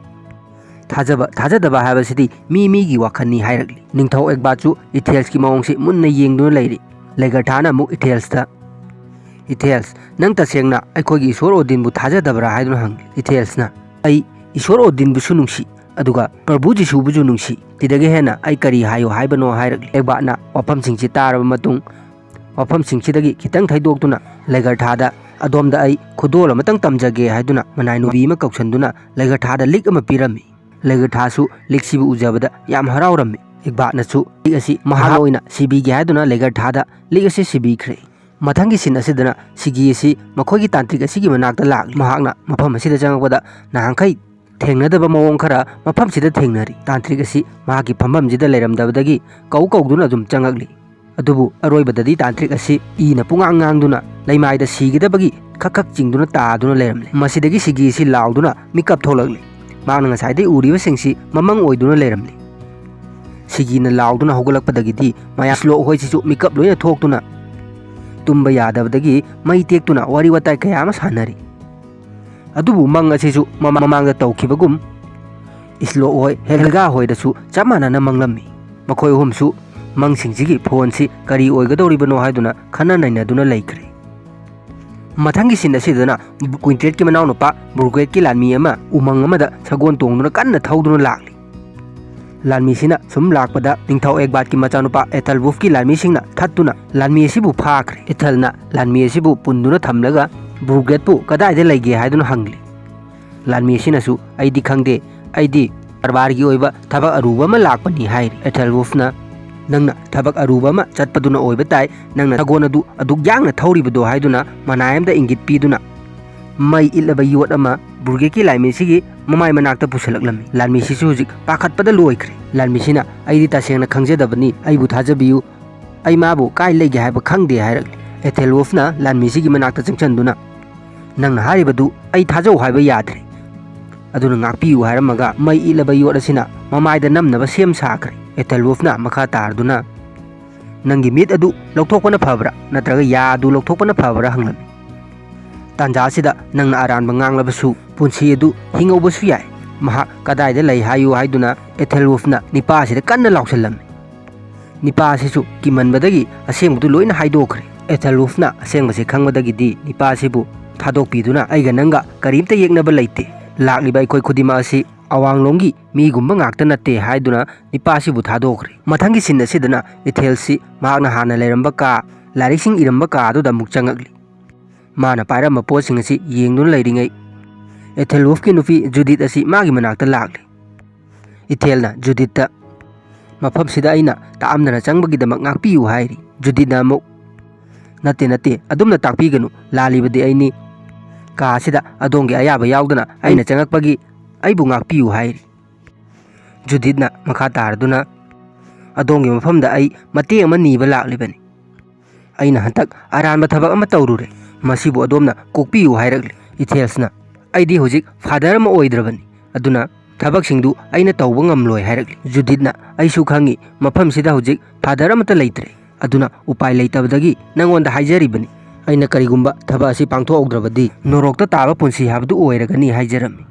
"ꯊꯥꯖꯕ ꯊꯥꯖꯗꯕ ꯍꯥꯏꯕꯁꯤꯗꯤ ꯃꯤ ꯃꯤꯒꯤ ꯋꯥꯈꯜꯅꯤ" ꯍꯥꯏꯔꯛꯂꯤ꯫ ꯅꯤꯡꯊꯧ ꯑꯦꯛꯕꯥꯠꯁꯨ ꯏꯊꯦꯜꯁꯀꯤ ꯃꯑꯣꯡꯁꯤ ꯃꯨꯟꯅ ꯌꯦꯡꯗꯨꯅ ꯂꯩꯔꯤ꯫ ꯂꯦꯒꯔꯊꯥꯅ ꯑꯃꯨꯛ ꯏꯊꯦꯜꯁꯇ, "ꯏꯊꯦꯜꯁ, ꯅꯪ ꯇꯁꯦꯡꯅ ꯑꯩꯈꯣꯏꯒꯤ ꯏꯁꯣꯔ ꯑꯣꯗꯤꯟꯕꯨ ꯊꯥꯖꯗꯕ꯭ꯔꯥ?" ꯍꯥꯏꯗꯨꯅ ꯍꯪꯂꯤ꯫ ꯏꯊꯦꯜꯁꯅ, "ꯑꯩ ꯏꯁꯣꯔ ꯑꯣꯗꯤꯟꯕꯨꯁꯨ ꯅꯨꯡꯁꯤ, ꯑꯗꯨꯒ ꯄ꯭ꯔꯚꯨ ꯖꯤꯁꯨꯕꯨꯁꯨ ꯅꯨꯡꯁꯤ꯫ ꯁꯤꯗꯒꯤ ꯍꯦꯟꯅ ꯑꯩ ꯀꯔꯤ ꯍꯥꯏꯌꯨ ꯍꯥꯏꯕꯅꯣ?" ꯍꯥꯏꯔꯛꯂꯤ꯫ ꯑꯦꯛꯕꯥꯠꯅ ꯋꯥꯐꯝꯁꯤꯡꯁꯤ ꯇꯥꯔꯕ ꯃꯇꯨꯡ, ꯋꯥꯐꯝꯁꯤꯡꯁꯤꯗꯒꯤ ꯈꯤꯇꯪ ꯊꯩꯗꯣꯛꯇꯨꯅ ꯂꯦꯒꯔꯊꯥꯗ, "ꯑꯗꯣꯝꯗ ꯑꯩ ꯈꯨꯗꯣꯜ ꯑꯃꯇꯪ ꯇꯝꯖꯒꯦ" ꯍꯥꯏꯗꯨꯅ ꯃꯅꯥꯏ ꯅꯨꯄꯤ ꯑꯃ ꯀꯧꯁꯟꯗꯨꯅ ꯂꯦꯒꯔꯊꯥꯗ ꯂꯤꯛ ꯑꯃ ꯄꯤꯔꯝꯃꯤ꯫ ꯂꯦꯒꯔꯊꯥꯁꯨ ꯂꯤꯛꯁꯤꯕꯨ ꯎꯖꯕꯗ ꯌꯥꯝ ꯍꯔꯥꯎꯔꯝꯃꯤ꯫ ꯏꯛꯕꯥꯠꯅꯁꯨ ꯂꯤꯛ ꯑꯁꯤ ꯃꯍꯥꯛ ꯑꯣꯏꯅ ꯁꯤꯕꯤꯒꯦ ꯍꯥꯏꯗꯨꯅ ꯂꯦꯒꯔꯊꯥꯗ ꯂꯤꯛ ꯑꯁꯤ ꯁꯤꯕꯤꯈ꯭ꯔꯦ꯫ ꯃꯊꯪꯒꯤ ꯁꯤꯟ ꯑꯁꯤꯗꯅ ꯁꯤꯒꯤ ꯑꯁꯤ ꯃꯈꯣꯏꯒꯤ ꯇꯥꯟꯇ꯭ꯔꯤꯛ ꯑꯁꯤꯒꯤ ꯃꯅꯥꯛꯇ ꯂꯥꯛꯂꯤ꯫ ꯃꯍꯥꯛꯅ ꯃꯐꯝ ꯑꯁꯤꯗ ꯆꯪꯂꯛꯄꯗ ꯅꯍꯥꯟꯈꯩ ꯊꯦꯡꯅꯗꯕ ꯃꯑꯣꯡ ꯈꯔ ꯃꯐꯝꯁꯤꯗ ꯊꯦꯡꯅꯔꯤ꯫ ꯇꯥꯟꯇ꯭ꯔꯤꯛ ꯑꯁꯤ ꯃꯍꯥꯛꯀꯤ ꯐꯝꯐꯝꯁꯤꯗ ꯂꯩꯔꯝꯗꯕꯗꯒꯤ ꯀꯧ ꯀꯧꯗꯨꯅ ꯑꯗꯨꯝ ꯆꯪꯂꯛꯂꯤ꯫ ꯑꯗꯨꯕꯨ ꯑꯔꯣꯏꯕꯗꯗꯤ ꯇꯥꯟꯇ꯭ꯔꯤꯛ ꯑꯁꯤ ꯏꯅ ꯄꯨꯡꯉꯥꯡ ꯉꯥꯡꯗꯨꯅ ꯂꯩꯃꯥꯏꯗ ꯁꯤꯒꯗꯕꯒꯤ ꯈꯛ ꯈꯛ ꯆꯤꯡꯗꯨꯅ ꯇꯥꯗꯨꯅ ꯂꯩꯔꯝꯂꯦ꯫ ꯃꯁꯤꯗꯒꯤ ꯁꯤꯒꯤ ꯑꯁꯤ ꯂꯥꯎꯗꯨꯅ ꯃꯤꯀꯞ ꯊꯣꯛꯂꯛꯂꯤ꯫ ꯃꯍꯥꯛꯅ ꯉꯁꯥꯏꯗꯩ ꯎꯔꯤꯕꯁꯤꯡꯁꯤ ꯃꯃꯪ ꯑꯣꯏꯗꯨꯅ ꯂꯩꯔꯝꯂꯤ꯫ ꯁꯤꯒꯤꯅ ꯂꯥꯎꯗꯨꯅ ꯍꯧꯒꯠꯂꯛꯄꯗꯒꯤꯗꯤ ꯃꯌꯥꯝ ꯁ꯭ꯂꯣꯛ ꯍꯣꯏꯁꯤꯁꯨ ꯃꯤꯀꯞ ꯂꯣꯏꯅ ꯊꯣꯛꯇꯨꯅ ꯇꯨꯝꯕ ꯌꯥꯗꯕꯗꯒꯤ ꯃꯩ ꯇꯦꯛꯇꯨꯅ ꯋꯥꯔꯤ ꯋꯥꯇꯥꯏ ꯀꯌꯥ ꯑꯃ ꯁꯥꯟꯅꯔꯤ꯫ ꯑꯗꯨꯕꯨ ꯃꯪ ꯑꯁꯤꯁꯨ ꯃꯃꯥ-, ꯃꯃꯥꯡꯗ ꯇꯧꯈꯤꯕꯒꯨꯝ ꯏꯁꯂꯣꯛ ꯍꯣꯏ, ꯍꯦꯜꯒꯥ ꯍꯣꯏꯗꯁꯨ ꯆꯞ ꯃꯥꯟꯅꯅ ꯃꯪꯂꯝꯃꯤ꯫ ꯃꯈꯣꯏ ꯑꯍꯨꯝꯁꯨ ꯃꯪꯁꯤꯡꯁꯤꯒꯤ ꯐꯣꯟꯁꯤ ꯀꯔꯤ ꯑꯣꯏꯒꯗꯧꯔꯤꯕꯅꯣ ꯍꯥꯏꯗꯨꯅ ꯈꯟꯅ ꯅꯩꯅꯗꯨꯅ ꯂꯩꯈ꯭ꯔꯦ꯫ ꯃꯊꯪꯒꯤ ꯁꯤꯟ ꯑꯁꯤꯗꯅ ꯀ꯭ꯋꯤꯟꯇꯦꯠꯀꯤ ꯃꯅꯥꯎꯅꯨꯄꯥ ꯕ꯭ꯔꯨꯒꯦꯠꯀꯤ ꯂꯥꯟꯃꯤ ꯑꯃ ꯎꯃꯪ ꯑꯃꯗ ꯁꯒꯣꯜ ꯇꯣꯡꯗꯨꯅ ꯀꯟꯅ ꯊꯧꯗꯨꯅ ꯂꯥꯛꯂꯤ꯫ ꯂꯥꯟꯃꯤꯁꯤꯅ ꯁꯨꯝ ꯂꯥꯛꯄꯗ ꯅꯤꯡꯊꯧ ꯑꯦꯛꯕꯥꯠꯀꯤ ꯃꯆꯥꯅꯨꯄꯥ ꯑꯦꯊꯜꯋꯨꯐꯀꯤ ꯂꯥꯟꯃꯤꯁꯤꯡꯅ ꯊꯠꯇꯨꯅ ꯂꯥꯟꯃꯤ ꯑꯁꯤꯕꯨ ꯐꯥꯈ꯭ꯔꯦ꯫ ꯑꯦꯊꯜꯅ ꯂꯥꯟꯃꯤ ꯑꯁꯤꯕꯨ ꯄꯨꯟꯗꯨꯅ ꯊꯝꯂꯒ ꯕ꯭ꯔꯨꯒꯦꯠꯄꯨ ꯀꯗꯥꯏꯗ ꯂꯩꯒꯦ ꯍꯥꯏꯗꯨꯅ ꯍꯪꯂꯤ꯫ ꯂꯥꯟꯃꯤ ꯑꯁꯤꯅꯁꯨ, "ꯑꯩꯗꯤ ꯈꯪꯗꯦ, ꯑꯩꯗꯤ ꯀꯔꯕꯥꯔꯒꯤ ꯑꯣꯏꯕ ꯊꯕꯛ ꯑꯔꯨꯕ ꯑꯃ ꯂꯥꯛꯄꯅꯤ" ꯍꯥꯏꯔꯤ꯫ ꯑꯦꯊꯜꯋꯨꯐꯅ, "ꯅꯪꯅ ꯊꯕꯛ ꯑꯔꯨꯕ ꯑꯃ ꯆꯠꯄꯗꯨꯅ ꯑꯣꯏꯕ ꯇꯥꯏ, ꯅꯪꯅ ꯁꯒꯣꯜ ꯑꯗꯨ ꯑꯗꯨꯛ ꯌꯥꯡꯅ ꯊꯧꯔꯤꯕꯗꯣ" ꯍꯥꯏꯗꯨꯅ ꯃꯅꯥꯏ ꯑꯃꯗ ꯏꯪꯒꯤꯠ ꯄꯤꯗꯨꯅ ꯃꯩ ꯏꯠꯂꯕ ꯌꯣꯠ ꯑꯃ ꯕ꯭ꯔꯨꯒꯦꯠꯀꯤ ꯂꯥꯟꯃꯤꯁꯤꯒꯤ ꯃꯃꯥꯏ ꯃꯅꯥꯛꯇ ꯄꯨꯁꯤꯜꯂꯛꯂꯝꯃꯤ꯫ ꯂꯥꯟꯃꯤꯁꯤꯁꯨ ꯍꯧꯖꯤꯛ ꯄꯥꯈꯠꯄꯗ ꯂꯣꯏꯈ꯭ꯔꯦ꯫ ꯂꯥꯟꯃꯤꯁꯤꯅ, "ꯑꯩꯗꯤ ꯇꯁꯦꯡꯅ ꯈꯪꯖꯗꯕꯅꯤ, ꯑꯩꯕꯨ ꯊꯥꯖꯕꯤꯌꯨ, ꯑꯩ ꯃꯥꯕꯨ ꯀꯥꯏ ꯂꯩꯒꯦ ꯍꯥꯏꯕ ꯈꯪꯗꯦ" ꯍꯥꯏꯔꯛꯂꯤ꯫ ꯑꯦꯊꯦꯜꯋꯨꯐꯅ ꯂꯥꯟꯃꯤꯁꯤꯒꯤ ꯃꯅꯥꯛꯇ ꯆꯪꯁꯤꯟꯗꯨꯅ, "ꯅꯪꯅ ꯍꯥꯏꯔꯤꯕꯗꯨ ꯑꯩ ꯊꯥꯖꯧ ꯍꯥꯏꯕ ꯌꯥꯗ꯭ꯔꯦ, ꯑꯗꯨꯅ ꯉꯥꯛꯄꯤꯌꯨ" ꯍꯥꯏꯔꯝꯃꯒ ꯃꯩ ꯏꯠꯂꯕ ꯌꯣꯠ ꯑꯁꯤꯅ ꯃꯃꯥꯏꯗ ꯅꯝꯅꯕ ꯁꯦꯝ ꯁꯥꯈ꯭ꯔꯦ꯫ ꯑꯦꯊꯦꯜꯋꯨꯐꯅ ꯃꯈꯥ ꯇꯥꯔꯗꯨꯅ, "ꯅꯪꯒꯤ ꯃꯤꯠ ꯑꯗꯨ ꯂꯧꯊꯣꯛꯄꯅ ꯐꯕ꯭ꯔꯥ ꯅꯠꯇ꯭ꯔꯒ ꯌꯥ ꯑꯗꯨ ꯂꯧꯊꯣꯛꯄꯅ ꯐꯕ꯭ꯔꯥ?" ꯍꯪꯂꯝꯃꯤ꯫ ꯇꯥꯟꯖꯥ ꯑꯁꯤꯗ ꯅꯪꯅ ꯑꯔꯥꯟꯕ ꯉꯥꯡꯂꯕꯁꯨ ꯄꯨꯟꯁꯤ ꯑꯗꯨ ꯍꯤꯡꯍꯧꯕꯁꯨ ꯌꯥꯏ꯫ ꯃꯍꯥꯛ ꯀꯗꯥꯏꯗ ꯂꯩ ꯍꯥꯏꯌꯨ ꯍꯥꯏꯗꯨꯅ ꯑꯦꯊꯦꯜꯋꯨꯜꯐꯅ ꯅꯤꯄꯥ ꯑꯁꯤꯗ ꯀꯟꯅ ꯂꯥꯎꯁꯤꯜꯂꯝꯃꯤ꯫ ꯅꯤꯄꯥ ꯑꯁꯤꯁꯨ ꯀꯤꯃꯟꯕꯗꯒꯤ ꯑꯁꯦꯡꯕꯗꯨ ꯂꯣꯏꯅ ꯍꯥꯏꯗꯣꯛꯈ꯭ꯔꯦ꯫ ꯑꯦꯊꯦꯜꯋꯨꯜꯐꯅ ꯑꯁꯦꯡꯕꯁꯤ ꯈꯪꯕꯗꯒꯤꯗꯤ ꯅꯤꯄꯥ ꯑꯁꯤꯕꯨ ꯊꯥꯗꯣꯛꯄꯤꯗꯨꯅ, "ꯑꯩꯒ ꯅꯪꯒ ꯀꯔꯤꯝꯇ ꯌꯦꯛꯅꯕ ꯂꯩꯇꯦ꯫ ꯂꯥꯛꯂꯤꯕ ꯑꯩꯈꯣꯏ ꯈꯨꯗꯤꯡꯃꯛ ꯑꯁꯤ ꯑꯋꯥꯡꯂꯣꯝꯒꯤ ꯃꯤꯒꯨꯝꯕ ꯉꯥꯛꯇ ꯅꯠꯇꯦ" ꯍꯥꯏꯗꯨꯅ ꯅꯤꯄꯥ ꯑꯁꯤꯕꯨ ꯊꯥꯗꯣꯛꯈ꯭ꯔꯦ꯫ ꯃꯊꯪꯒꯤ ꯁꯤꯟ ꯑꯁꯤꯗꯅ ꯏꯊꯦꯜꯁꯤ ꯃꯍꯥꯛꯅ ꯍꯥꯟꯅ ꯂꯩꯔꯝꯕ ꯀꯥ, ꯂꯥꯏꯔꯤꯛꯁꯤꯡ ꯏꯔꯝꯕ ꯀꯥ ꯑꯗꯨꯗ ꯑꯃꯨꯛ ꯆꯪꯉꯛꯂꯤ꯫ ꯃꯥꯅ ꯄꯥꯏꯔꯝꯕ ꯄꯣꯠꯁꯤꯡ ꯑꯁꯤ ꯌꯦꯡꯗꯨꯅ ꯂꯩꯔꯤꯉꯩ, ꯑꯦꯊꯦꯜꯋꯨꯜꯐꯀꯤ ꯅꯨꯄꯤ ꯖꯨꯗꯤꯠ ꯑꯁꯤ ꯃꯥꯒꯤ ꯃꯅꯥꯛꯇ ꯂꯥꯛꯂꯤ꯫ ꯏꯊꯦꯜꯅ ꯖꯨꯗꯤꯠꯇ, "ꯃꯐꯝꯁꯤꯗ ꯑꯩꯅ ꯇꯥꯛꯑꯝꯗꯅ ꯆꯪꯕꯒꯤꯗꯃꯛ ꯉꯥꯛꯄꯤꯌꯨ" ꯍꯥꯏꯔꯤ꯫ ꯖꯨꯗꯤꯠꯅ ꯑꯃꯨꯛ, "ꯅꯠꯇꯦ, ꯅꯠꯇꯦ, ꯑꯗꯨꯝꯅ ꯇꯥꯛꯄꯤꯒꯅꯨ, ꯂꯥꯜꯂꯤꯕꯗꯤ ꯑꯩꯅꯤ꯫ ꯀꯥ ꯑꯁꯤꯗ ꯑꯗꯣꯝꯒꯤ ꯑꯌꯥꯕ ꯌꯥꯎꯗꯅ ꯑꯩꯅ ꯆꯪꯉꯛꯄꯒꯤ ꯑꯩꯕꯨ ꯉꯥꯛꯄꯤꯌꯨ" ꯍꯥꯏꯔꯤ꯫ ꯖꯨꯗꯤꯠꯅ ꯃꯈꯥ ꯇꯥꯔꯗꯨꯅ, "ꯑꯗꯣꯝꯒꯤ ꯃꯐꯝꯗ ꯑꯩ ꯃꯇꯦꯡ ꯑꯃ ꯅꯤꯕ ꯂꯥꯛꯂꯤꯕꯅꯤ꯫ ꯑꯩꯅ ꯍꯟꯗꯛ ꯑꯔꯥꯟꯕ ꯊꯕꯛ ꯑꯃ ꯇꯧꯔꯨꯔꯦ꯫ ꯃꯁꯤꯕꯨ ꯑꯗꯣꯝꯅ ꯀꯣꯛꯄꯤꯌꯨ" ꯍꯥꯏꯔꯛꯂꯤ꯫ ꯏꯊꯦꯜꯁꯅ, "ꯑꯩꯗꯤ ꯍꯧꯖꯤꯛ ꯐꯥꯗꯔ ꯑꯃ ꯑꯣꯏꯗ꯭ꯔꯕꯅꯤ, ꯑꯗꯨꯅ ꯊꯕꯛꯁꯤꯡꯗꯨ ꯑꯩꯅ ꯇꯧꯕ ꯉꯝꯂꯣꯏ" ꯍꯥꯏꯔꯛꯂꯤ꯫ ꯖꯨꯗꯤꯠꯅ, "ꯑꯩꯁꯨ ꯈꯪꯉꯤ, ꯃꯐꯝꯁꯤꯗ ꯍꯧꯖꯤꯛ ꯐꯥꯗꯔ ꯑꯃꯠꯇ ꯂꯩꯇ꯭ꯔꯦ, ꯑꯗꯨꯅ ꯎꯄꯥꯏ ꯂꯩꯇꯕꯗꯒꯤ ꯅꯪꯉꯣꯟꯗ ꯍꯥꯏꯖꯔꯤꯕꯅꯤ꯫ ꯑꯩꯅ ꯀꯔꯤꯒꯨꯝꯕ ꯊꯕꯛ ꯑꯁꯤ ꯄꯥꯡꯊꯣꯛꯍꯧꯗ꯭ꯔꯕꯗꯤ ꯅꯣꯔꯣꯛꯇ ꯇꯥꯕ ꯄꯨꯟꯁꯤ ꯍꯥꯏꯕꯗꯨ ꯑꯣꯏꯔꯒꯅꯤ" ꯍꯥꯏꯖꯔꯝꯃꯤ꯫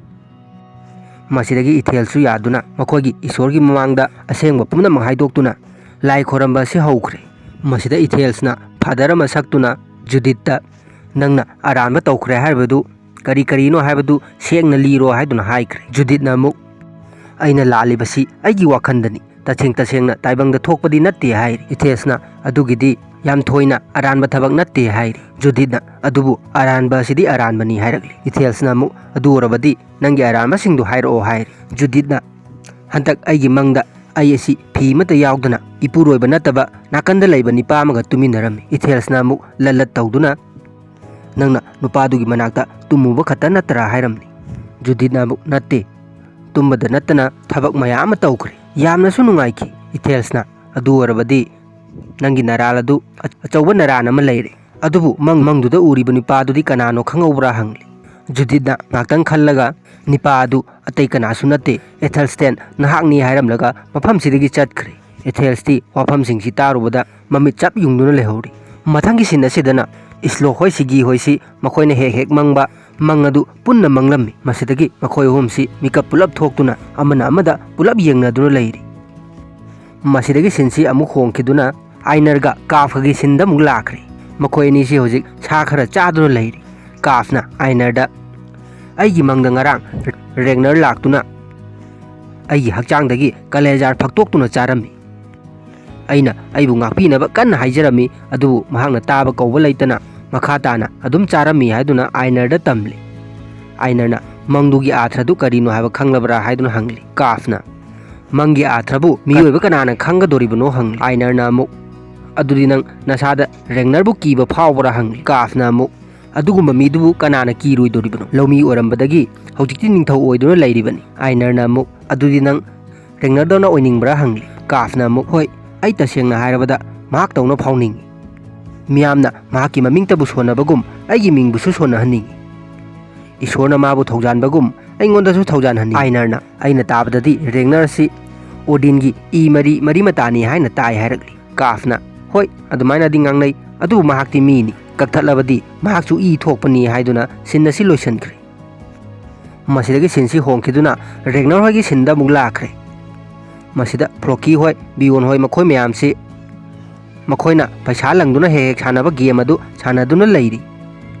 ꯃꯁꯤꯗꯒꯤ ꯏꯊꯦꯜꯁꯨ ꯌꯥꯗꯨꯅ ꯃꯈꯣꯏꯒꯤ ꯏꯁꯣꯔꯒꯤ ꯃꯃꯥꯡꯗ ꯑꯁꯦꯡꯕ ꯄꯨꯝꯅꯃꯛ ꯍꯥꯏꯗꯣꯛꯇꯨꯅ ꯂꯥꯏ ꯈꯣꯏꯔꯝꯕ ꯑꯁꯤ ꯍꯧꯈ꯭ꯔꯦ꯫ ꯃꯁꯤꯗ ꯏꯊꯦꯜꯁꯅ ꯐꯥꯗꯔ ꯑꯃ ꯁꯛꯇꯨꯅ ꯖꯨꯗꯤꯠꯇ, "ꯅꯪꯅ ꯑꯔꯥꯟꯕ ꯇꯧꯈ꯭ꯔꯦ ꯍꯥꯏꯔꯤꯕꯗꯨ ꯀꯔꯤ ꯀꯔꯤꯅꯣ ꯍꯥꯏꯕꯗꯨ ꯁꯦꯡꯅ ꯂꯤꯔꯣ" ꯍꯥꯏꯗꯨꯅ ꯍꯥꯏꯈ꯭ꯔꯦ꯫ ꯖꯨꯗꯤꯠꯅ ꯑꯃꯨꯛ, "ꯑꯩꯅ ꯂꯥꯜꯂꯤꯕꯁꯤ ꯑꯩꯒꯤ ꯋꯥꯈꯜꯗꯅꯤ, ꯇꯁꯦꯡ ꯇꯁꯦꯡꯅ ꯇꯥꯏꯕꯪꯗ ꯊꯣꯛꯄꯗꯤ ꯅꯠꯇꯦ" ꯍꯥꯏꯔꯤ꯫ ꯏꯊꯦꯜꯁꯅ, "ꯑꯗꯨꯒꯤꯗꯤ ꯌꯥꯝ ꯊꯣꯏꯅ ꯑꯔꯥꯟꯕ ꯊꯕꯛ ꯅꯠꯇꯦ" ꯍꯥꯏꯔꯤ꯫ ꯖꯨꯗꯤꯠꯅ, "ꯑꯗꯨꯕꯨ ꯑꯔꯥꯟꯕ ꯑꯁꯤꯗꯤ ꯑꯔꯥꯟꯕꯅꯤ" ꯍꯥꯏꯔꯛꯂꯤ꯫ ꯏꯊꯦꯜꯁꯅ ꯑꯃꯨꯛ, "ꯑꯗꯨ ꯑꯣꯏꯔꯕꯗꯤ ꯅꯪꯒꯤ ꯑꯔꯥꯟꯕꯁꯤꯡꯗꯨ ꯍꯥꯏꯔꯛꯑꯣ" ꯍꯥꯏꯔꯤ꯫ ꯖꯨꯗꯤꯠꯅ, "ꯍꯟꯗꯛ ꯑꯩꯒꯤ ꯃꯪꯗ ꯑꯩ ꯑꯁꯤ ꯐꯤ ꯑꯃꯠꯇ ꯌꯥꯎꯗꯅ ꯏꯄꯨꯔꯣꯏꯕ ꯅꯠꯇꯕ ꯅꯥꯀꯟꯗ ꯂꯩꯕ ꯅꯤꯄꯥ ꯑꯃꯒ ꯇꯨꯃꯤꯟꯅꯔꯝꯃꯤ꯫" ꯏꯊꯦꯜꯁꯅ ꯑꯃꯨꯛ ꯂꯠ ꯂꯠ ꯇꯧꯗꯨꯅ, "ꯅꯪꯅ ꯅꯨꯄꯥꯗꯨꯒꯤ ꯃꯅꯥꯛꯇ ꯇꯨꯝꯃꯨꯕ ꯈꯛꯇ ꯅꯠꯇ꯭ꯔꯥ?" ꯍꯥꯏꯔꯝꯂꯤ꯫ ꯖꯨꯗꯤꯠꯅ ꯑꯃꯨꯛ, "ꯅꯠꯇꯦ, ꯇꯨꯝꯕꯗ ꯅꯠꯇꯅ ꯊꯕꯛ ꯃꯌꯥꯝ ꯑꯃ ꯇꯧꯈ꯭ꯔꯦ, ꯌꯥꯝꯅꯁꯨ ꯅꯨꯡꯉꯥꯏꯈꯤ꯫" ꯏꯊꯦꯜꯁꯅ, "ꯑꯗꯨ ꯑꯣꯏꯔꯕꯗꯤ ꯅꯪꯒꯤ ꯅꯔꯥꯜ ꯑꯗꯨ ꯑꯆꯧꯕ ꯅꯔꯥꯟ ꯑꯃ ꯂꯩꯔꯦ꯫ ꯑꯗꯨꯕꯨ ꯃꯪ ꯃꯪꯗꯨꯗ ꯎꯔꯤꯕ ꯅꯨꯄꯥꯗꯨꯗꯤ ꯀꯅꯥꯅꯣ ꯈꯪꯍꯧꯕ꯭ꯔꯥ?" ꯍꯪꯂꯤ꯫ ꯖꯨꯗꯤꯠꯅ ꯉꯥꯛꯇꯪ ꯈꯜꯂꯒ, "ꯅꯤꯄꯥ ꯑꯗꯨ ꯑꯇꯩ ꯀꯅꯥꯁꯨ ꯅꯠꯇꯦ, ꯑꯦꯊꯦꯜꯁꯇꯦꯟ ꯅꯍꯥꯛꯅꯤ" ꯍꯥꯏꯔꯝꯂꯒ ꯃꯐꯝꯁꯤꯗꯒꯤ ꯆꯠꯈ꯭ꯔꯦ꯫ ꯑꯦꯊꯦꯜꯁꯇꯤ ꯋꯥꯐꯝꯁꯤꯡꯁꯤ ꯇꯥꯔꯨꯕꯗ ꯃꯃꯤꯠ ꯆꯞ ꯌꯨꯡꯗꯨꯅ ꯂꯩꯍꯧꯔꯤ꯫ ꯃꯊꯪꯒꯤ ꯁꯤꯟ ꯑꯁꯤꯗꯅ ꯏꯁꯂꯣꯛ ꯍꯣꯏ ꯁꯤꯒꯤ ꯍꯣꯏꯁꯤ ꯃꯈꯣꯏꯅ ꯍꯦꯛ ꯍꯦꯛ ꯃꯪꯕ ꯃꯪ ꯑꯗꯨ ꯄꯨꯟꯅ ꯃꯪꯂꯝꯃꯤ꯫ ꯃꯁꯤꯗꯒꯤ ꯃꯈꯣꯏ ꯑꯍꯨꯝꯁꯤ ꯃꯤꯀꯞ ꯄꯨꯂꯞ ꯊꯣꯛꯇꯨꯅ ꯑꯃꯅ ꯑꯃꯗ ꯄꯨꯂꯞ ꯌꯦꯡꯅꯗꯨꯅ ꯂꯩꯔꯤ꯫ ꯃꯁꯤꯗꯒꯤ ꯁꯤꯟꯁꯤ ꯑꯃꯨꯛ ꯍꯣꯡꯈꯤꯗꯨꯅ ꯑꯥꯏꯅꯔꯒ ꯀꯥꯐꯀꯒꯤ ꯁꯤꯟꯗ ꯑꯃꯨꯛ ꯂꯥꯛꯈ꯭ꯔꯦ꯫ ꯃꯈꯣꯏ ꯑꯅꯤꯁꯤ ꯍꯧꯖꯤꯛ ꯁꯥ ꯈꯔ ꯆꯥꯗꯨꯅ ꯂꯩꯔꯤ꯫ ꯀꯥꯐꯅ ꯑꯥꯏꯅꯔꯗ, "ꯑꯩꯒꯤ ꯃꯪꯗ ꯉꯔꯥꯡ ꯔꯦꯒꯅꯔ ꯂꯥꯛꯇꯨꯅ ꯑꯩꯒꯤ ꯍꯛꯆꯥꯡꯗꯒꯤ ꯀꯂꯦꯖꯥꯔ ꯐꯛꯇꯣꯛꯇꯨꯅ ꯆꯥꯔꯝꯃꯤ꯫ ꯑꯩꯅ ꯑꯩꯕꯨ ꯉꯥꯛꯄꯤꯅꯕ ꯀꯟꯅ ꯍꯥꯏꯖꯔꯝꯃꯤ, ꯑꯗꯨꯕꯨ ꯃꯍꯥꯛꯅ ꯇꯥꯕ ꯀꯧꯕ ꯂꯩꯇꯅ ꯃꯈꯥ ꯇꯥꯅ ꯑꯗꯨꯝ ꯆꯥꯔꯝꯃꯤ" ꯍꯥꯏꯗꯨꯅ ꯑꯥꯏꯅꯔꯗ ꯇꯝꯂꯤ꯫ ꯑꯥꯏꯅꯔꯅ, "ꯃꯪꯗꯨꯒꯤ ꯑꯥꯊ꯭ꯔꯗꯨ ꯀꯔꯤꯅꯣ ꯍꯥꯏꯕ ꯈꯪꯂꯕ꯭ꯔꯥ?" ꯍꯥꯏꯗꯨꯅ ꯍꯪꯂꯤ꯫ ꯀꯥꯐꯅ, "ꯃꯪꯒꯤ ꯑꯥꯊ꯭ꯔꯕꯨ ꯃꯤꯑꯣꯏꯕ ꯀꯅꯥꯅ ꯈꯪꯒꯗꯣꯔꯤꯕꯅꯣ?" ꯍꯪꯂꯤ꯫ ꯑꯥꯏꯅꯔꯅ ꯑꯃꯨꯛ, "ꯑꯗꯨꯗꯤ ꯅꯪ ꯅꯁꯥꯗ ꯔꯦꯒꯅꯔꯕꯨ ꯀꯤꯕ ꯐꯥꯎꯕ꯭ꯔꯥ?" ꯍꯪꯂꯤ꯫ ꯀꯥꯐꯅ ꯑꯃꯨꯛ, "ꯑꯗꯨꯒꯨꯝꯕ ꯃꯤꯗꯨꯕꯨ ꯀꯅꯥꯅ ꯀꯤꯔꯣꯏꯗꯣꯔꯤꯕꯅꯣ? ꯂꯧꯃꯤ ꯑꯣꯏꯔꯝꯕꯗꯒꯤ ꯍꯧꯖꯤꯛꯇꯤ ꯅꯤꯡꯊꯧ ꯑꯣꯏꯗꯨꯅ ꯂꯩꯔꯤꯕꯅꯤ꯫" ꯑꯥꯏꯅꯔꯅ ꯑꯃꯨꯛ, "ꯑꯗꯨꯗꯤ ꯅꯪ ꯔꯦꯒꯅꯔꯗꯧꯅ ꯑꯣꯏꯅꯤꯡꯕ꯭ꯔꯥ?" ꯍꯪꯂꯤ꯫ ꯀꯥꯐꯅ ꯑꯃꯨꯛ, "ꯍꯣꯏ, ꯑꯩ ꯇꯁꯦꯡꯅ ꯍꯥꯏꯔꯕꯗ ꯃꯍꯥꯛꯇꯧꯅ ꯐꯥꯎꯅꯤꯡꯏ꯫ ꯃꯤꯌꯥꯝꯅ ꯃꯍꯥꯛꯀꯤ ꯃꯃꯤꯡꯇꯕꯨ ꯁꯣꯟꯅꯕꯒꯨꯝ ꯑꯩꯒꯤ ꯃꯤꯡꯕꯨꯁꯨ ꯁꯣꯟꯅꯍꯟꯅꯤꯡꯏ꯫ ꯏꯁꯣꯔꯅ ꯃꯥꯕꯨ ꯊꯧꯖꯥꯟꯕꯒꯨꯝ ꯑꯩꯉꯣꯟꯗꯁꯨ ꯊꯧꯖꯥꯟꯍꯟꯅꯤꯡꯏ꯫" ꯑꯥꯏꯅꯔꯅ, "ꯑꯩꯅ ꯇꯥꯕꯗꯗꯤ ꯔꯦꯒꯅꯔ ꯑꯁꯤ ꯑꯣꯗꯤꯟꯒꯤ ꯏ ꯃꯔꯤ ꯃꯔꯤ ꯃꯇꯥꯅꯤ ꯍꯥꯏꯅ ꯇꯥꯏ" ꯍꯥꯏꯔꯛꯂꯤ꯫ ꯀꯥꯐꯅ, "ꯍꯣꯏ, ꯑꯗꯨꯃꯥꯏꯅꯗꯤ ꯉꯥꯡꯅꯩ, ꯑꯗꯨꯕꯨ ꯃꯍꯥꯛꯇꯤ ꯃꯤꯅꯤ, ꯀꯛꯊꯠꯂꯕꯗꯤ ꯃꯍꯥꯛꯁꯨ ꯏ ꯊꯣꯛꯄꯅꯤ" ꯍꯥꯏꯗꯨꯅ ꯁꯤꯟ ꯑꯁꯤ ꯂꯣꯏꯁꯤꯟꯈ꯭ꯔꯦ꯫ ꯃꯁꯤꯗꯒꯤ ꯁꯤꯟꯁꯤ ꯍꯣꯡꯈꯤꯗꯨꯅ ꯔꯦꯒꯅꯔ ꯍꯣꯏꯒꯤ ꯁꯤꯟꯗ ꯑꯃꯨꯛ ꯂꯥꯛꯈ꯭ꯔꯦ꯫ ꯃꯁꯤꯗ ꯐ꯭ꯔꯣꯀꯤ ꯍꯣꯏ, ꯕꯤꯌꯣꯟ ꯍꯣꯏ, ꯃꯈꯣꯏ ꯃꯌꯥꯝꯁꯤ ꯃꯈꯣꯏꯅ ꯄꯩꯁꯥ ꯂꯪꯗꯨꯅ ꯍꯦꯛ ꯍꯦꯛ ꯁꯥꯟꯅꯕ ꯒꯦꯝ ꯑꯗꯨ ꯁꯥꯟꯅꯗꯨꯅ ꯂꯩꯔꯤ꯫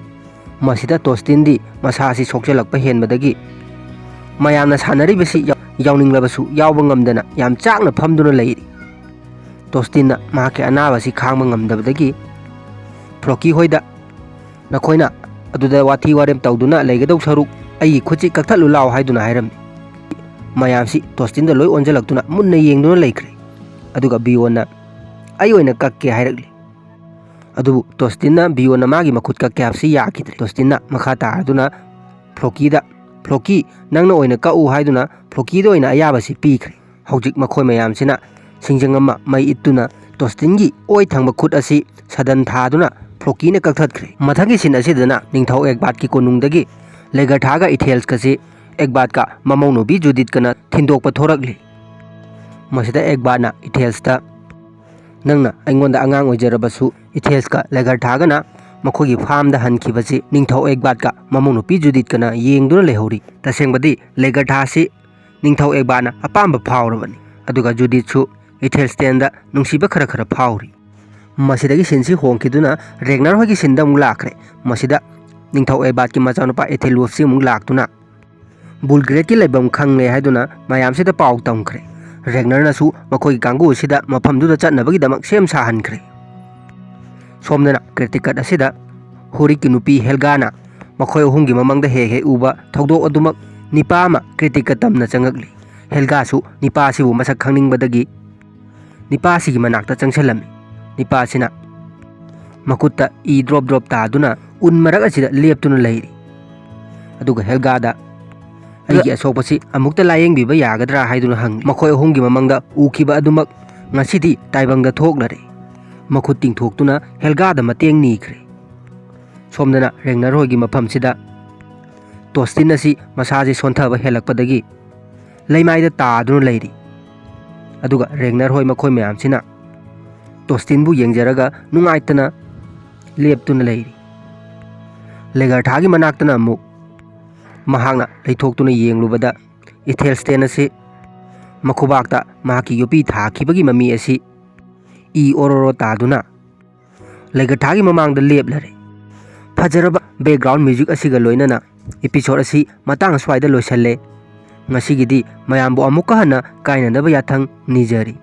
ꯃꯁꯤꯗ ꯇꯣꯁꯇꯤꯟꯗꯤ ꯃꯁꯥ ꯑꯁꯤ ꯁꯣꯛꯆꯜꯂꯛꯄ ꯍꯦꯟꯕꯗꯒꯤ ꯃꯌꯥꯝꯅ ꯁꯥꯟꯅꯔꯤꯕꯁꯤ ꯌꯥꯎ-, ꯌꯥꯎꯅꯤꯡꯂꯕꯁꯨ ꯌꯥꯎꯕ ꯉꯝꯗꯅ ꯌꯥꯝ ꯆꯥꯛꯅ ꯐꯝꯗꯨꯅ ꯂꯩꯔꯤ꯫ ꯇꯣꯁꯇꯤꯟꯅ ꯃꯍꯥꯛꯀꯤ ꯑꯅꯥꯕ ꯑꯁꯤ ꯈꯥꯡꯕ ꯉꯝꯗꯕꯗꯒꯤ ꯐ꯭ꯔꯣꯀꯤ ꯍꯣꯏꯗ, "ꯅꯈꯣꯏꯅ ꯑꯗꯨꯗ ꯋꯥꯊꯤ ꯋꯥꯔꯦꯝ ꯇꯧꯗꯨꯅ ꯂꯩꯒꯗꯧ ꯁꯔꯨꯛ ꯑꯩꯒꯤ ꯈꯨꯠꯁꯤ ꯀꯛꯊꯠꯂꯨ ꯂꯥꯎ" ꯍꯥꯏꯗꯨꯅ ꯍꯥꯏꯔꯝꯃꯤ꯫ ꯃꯌꯥꯝꯁꯤ ꯇꯣꯁꯇꯤꯟꯗ ꯂꯣꯏ ꯑꯣꯟꯁꯤꯜꯂꯛꯇꯨꯅ ꯃꯨꯟꯅ ꯌꯦꯡꯗꯨꯅ ꯂꯩꯈ꯭ꯔꯦ꯫ ꯑꯗꯨꯒ ꯕꯤꯌꯣꯟꯅ, "ꯑꯩ ꯑꯣꯏꯅ ꯀꯛꯀꯦ" ꯍꯥꯏꯔꯛꯂꯤ꯫ ꯑꯗꯨꯕꯨ ꯇꯣꯁꯇꯤꯟꯅ ꯕꯤꯌꯣꯟꯅ ꯃꯥꯒꯤ ꯃꯈꯨꯠ ꯀꯛꯀꯦ ꯍꯥꯏꯕꯁꯤ ꯌꯥꯈꯤꯗ꯭ꯔꯦ꯫ ꯇꯣꯁꯇꯤꯟꯅ ꯃꯈꯥ ꯇꯥꯔꯗꯨꯅ ꯐ꯭ꯂꯣꯀꯤꯗ, "ꯐ꯭ꯂꯣꯀꯤ, ꯅꯪꯅ ꯑꯣꯏꯅ ꯀꯛꯎ" ꯍꯥꯏꯗꯨꯅ ꯐ꯭ꯂꯣꯀꯤꯗ ꯑꯣꯏꯅ ꯑꯌꯥꯕꯁꯤ ꯄꯤꯈ꯭ꯔꯦ꯫ ꯍꯧꯖꯤꯛ ꯃꯈꯣꯏ ꯃꯌꯥꯝꯁꯤꯅ ꯁꯤꯡꯖꯪ ꯑꯃ ꯃꯩ ꯏꯠꯇꯨꯅ ꯇꯣꯁꯇꯤꯟꯒꯤ ꯑꯣꯏ ꯊꯪꯕ ꯈꯨꯠ ꯑꯁꯤ ꯁꯗꯟ ꯊꯥꯗꯨꯅ ꯐ꯭ꯂꯣꯀꯤꯅ ꯀꯛꯊꯠꯈ꯭ꯔꯦ꯫ ꯃꯊꯪꯒꯤ ꯁꯤꯟ ꯑꯁꯤꯗꯅ ꯅꯤꯡꯊꯧ ꯑꯦꯒꯕꯥꯠꯀꯤ ꯀꯣꯅꯨꯡꯗꯒꯤ ꯂꯦꯒꯔꯊꯥꯒ ꯏꯊꯦꯜꯁꯀꯁꯤ ꯑꯦꯒꯕꯥꯠꯀ ꯃꯃꯧꯅꯨꯄꯤ ꯖꯨꯗꯤꯠꯀꯅ ꯊꯤꯟꯗꯣꯛꯄ ꯊꯣꯔꯛꯂꯤ꯫ ꯃꯁꯤꯗ ꯑꯦꯒꯕꯥꯠꯅ ꯏꯊꯦꯜꯁꯇ, "ꯅꯪꯅ ꯑꯩꯉꯣꯟꯗ ꯑꯉꯥꯡ ꯑꯣꯏꯖꯔꯕꯁꯨ", ꯏꯊꯦꯜꯁꯀ ꯂꯦꯒꯔꯊꯥꯒꯅ ꯃꯈꯣꯏꯒꯤ ꯐꯥꯔꯝꯗ ꯍꯟꯈꯤꯕꯁꯤ ꯅꯤꯡꯊꯧ ꯑꯦꯒꯕꯥꯠꯀ ꯃꯃꯧ ꯅꯨꯄꯤ ꯖꯨꯗꯤꯠꯀꯅ ꯌꯦꯡꯗꯨꯅ ꯂꯩꯍꯧꯔꯤ꯫ ꯇꯁꯦꯡꯕꯗꯤ ꯂꯦꯒꯔꯊꯥꯁꯤ ꯅꯤꯡꯊꯧ ꯑꯦꯒꯕꯥꯠꯅ ꯑꯄꯥꯝꯕ ꯐꯥꯎꯔꯕꯅꯤ, ꯑꯗꯨꯒ ꯖꯨꯗꯤꯠꯁꯨ ꯏꯊꯦꯜꯁꯇꯦꯟꯗ ꯅꯨꯡꯁꯤꯕ ꯈꯔ ꯈꯔ ꯐꯥꯎꯔꯤ꯫ ꯃꯁꯤꯗꯒꯤ ꯁꯤꯟꯁꯤ ꯍꯣꯡꯈꯤꯗꯨꯅ ꯔꯦꯒꯅꯔ ꯍꯣꯏꯒꯤ ꯁꯤꯟꯗ ꯑꯃꯨꯛ ꯂꯥꯛꯈ꯭ꯔꯦ꯫ ꯃꯁꯤꯗ ꯅꯤꯡꯊꯧ ꯑꯦꯒꯕꯥꯠꯀꯤ ꯃꯆꯥꯅꯨꯄꯥ ꯑꯦꯊꯦꯜꯋꯨꯐꯁꯤ ꯑꯃꯨꯛ ꯂꯥꯛꯇꯨꯅ ꯕꯨꯜꯒ꯭ꯔꯦꯠꯀꯤ ꯂꯩꯐꯝ ꯈꯪꯂꯦ ꯍꯥꯏꯗꯨꯅ ꯃꯌꯥꯝꯁꯤꯗ ꯄꯥꯎ ꯇꯝꯈ꯭ꯔꯦ꯫ ꯔꯦꯒꯅꯔꯅꯁꯨ ꯃꯈꯣꯏꯒꯤ ꯀꯥꯡꯕꯨ ꯑꯁꯤꯗ ꯃꯐꯝꯗꯨꯗ ꯆꯠꯅꯕꯒꯤꯗꯃꯛ ꯁꯦꯝ ꯁꯥꯍꯟꯈ꯭ꯔꯦ꯫ ꯁꯣꯝꯗꯅ ꯀ꯭ꯔꯤꯇꯤꯀꯠ ꯑꯁꯤꯗ ꯍꯨꯔꯤꯛꯀꯤ ꯅꯨꯄꯤ ꯍꯦꯜꯒꯥꯅ ꯃꯈꯣꯏ ꯑꯍꯨꯝꯒꯤ ꯃꯃꯥꯡꯗ ꯍꯦꯛ ꯍꯦꯛ ꯎꯕ ꯊꯧꯗꯣꯛ ꯑꯗꯨꯃꯛ ꯅꯤꯄꯥ ꯑꯃ ꯀ꯭ꯔꯤꯇꯤꯀꯠ ꯇꯝꯅ ꯆꯪꯉꯛꯂꯤ꯫ ꯍꯦꯜꯒꯥꯁꯨ ꯅꯤꯄꯥ ꯑꯁꯤꯕꯨ ꯃꯁꯛ ꯈꯪꯅꯤꯡꯕꯗꯒꯤ ꯅꯤꯄꯥ ꯑꯁꯤꯒꯤ ꯃꯅꯥꯛꯇ ꯆꯪꯁꯤꯜꯂꯝꯃꯤ꯫ ꯅꯤꯄꯥ ꯑꯁꯤꯅ ꯃꯈꯨꯠꯇ ꯏ ꯗ꯭ꯔꯣꯞ ꯗ꯭ꯔꯣꯞ ꯇꯥꯗꯨꯅ ꯎꯟ ꯃꯔꯛ ꯑꯁꯤꯗ ꯂꯦꯞꯇꯨꯅ ꯂꯩꯔꯤ꯫ ꯑꯗꯨꯒ ꯍꯦꯜꯒꯥꯗ "ꯑꯩꯒꯤ ꯑꯁꯣꯛꯄꯁꯤ ꯑꯃꯨꯛꯇ ꯂꯥꯌꯦꯡꯕꯤꯕ ꯌꯥꯒꯗ꯭ꯔꯥ?" ꯍꯥꯏꯗꯨꯅ ꯍꯪꯂꯤ꯫ ꯃꯈꯣꯏ ꯑꯍꯨꯝꯒꯤ ꯃꯃꯥꯡꯗ ꯎꯈꯤꯕ ꯑꯗꯨꯃꯛ ꯉꯁꯤꯗꯤ ꯇꯥꯏꯕꯪꯗ ꯊꯣꯛꯂꯔꯦ꯫ ꯃꯈꯨꯠ ꯇꯤꯡꯊꯣꯛꯇꯨꯅ ꯍꯦꯜꯒꯥꯗ ꯃꯇꯦꯡ ꯅꯤꯈ꯭ꯔꯦ꯫ ꯁꯣꯝꯗꯅ ꯔꯦꯒꯅꯔ ꯍꯣꯏꯒꯤ ꯃꯐꯝꯁꯤꯗ ꯇꯣꯁꯇꯤꯟ ꯑꯁꯤ ꯃꯁꯥꯁꯦ ꯁꯣꯟꯊꯕ ꯍꯦꯜꯂꯛꯄꯗꯒꯤ ꯂꯩꯃꯥꯏꯗ ꯇꯥꯗꯨꯅ ꯂꯩꯔꯤ꯫ ꯑꯗꯨꯒ ꯔꯦꯒꯅꯔ ꯍꯣꯏ ꯃꯈꯣꯏ ꯃꯌꯥꯝꯁꯤꯅ ꯇꯣꯁꯇꯤꯟꯕꯨ ꯌꯦꯡꯖꯔꯒ ꯅꯨꯡꯉꯥꯏꯇꯅ ꯂꯦꯞꯇꯨꯅ ꯂꯩꯔꯤ꯫ ꯂꯦꯒꯔꯊꯥꯒꯤ ꯃꯅꯥꯛꯇꯅ ꯑꯃꯨꯛ ꯃꯍꯥꯛꯅ ꯂꯩꯊꯣꯛꯇꯨꯅ ꯌꯦꯡꯂꯨꯕꯗ ꯏꯊꯦꯜꯁꯇꯦꯟ ꯑꯁꯤ ꯃꯈꯨꯕꯥꯛꯇ ꯃꯍꯥꯛꯀꯤ ꯌꯣꯠꯄꯤ ꯊꯥꯈꯤꯕꯒꯤ ꯃꯃꯤ ꯑꯁꯤ ꯏ ꯑꯣꯔꯣꯔꯣ ꯇꯥꯗꯨꯅ ꯂꯦꯒꯔꯊꯥꯒꯤ ꯃꯃꯥꯡꯗ ꯂꯦꯞꯂꯔꯦ꯫ ꯐꯖꯔꯕ background music ꯑꯁꯤꯒ ꯂꯣꯏꯅꯅ episode ꯑꯁꯤ ꯃꯇꯥꯡ ꯑꯁ꯭ꯋꯥꯏꯗ ꯂꯣꯏꯁꯜꯂꯦ꯫ ꯉꯁꯤꯒꯤꯗꯤ ꯃꯌꯥꯝꯕꯨ ꯑꯃꯨꯛꯀ ꯍꯟꯅ ꯀꯥꯏꯅꯅꯕ ꯌꯥꯊꯪ ꯅꯤꯖꯔꯤ꯫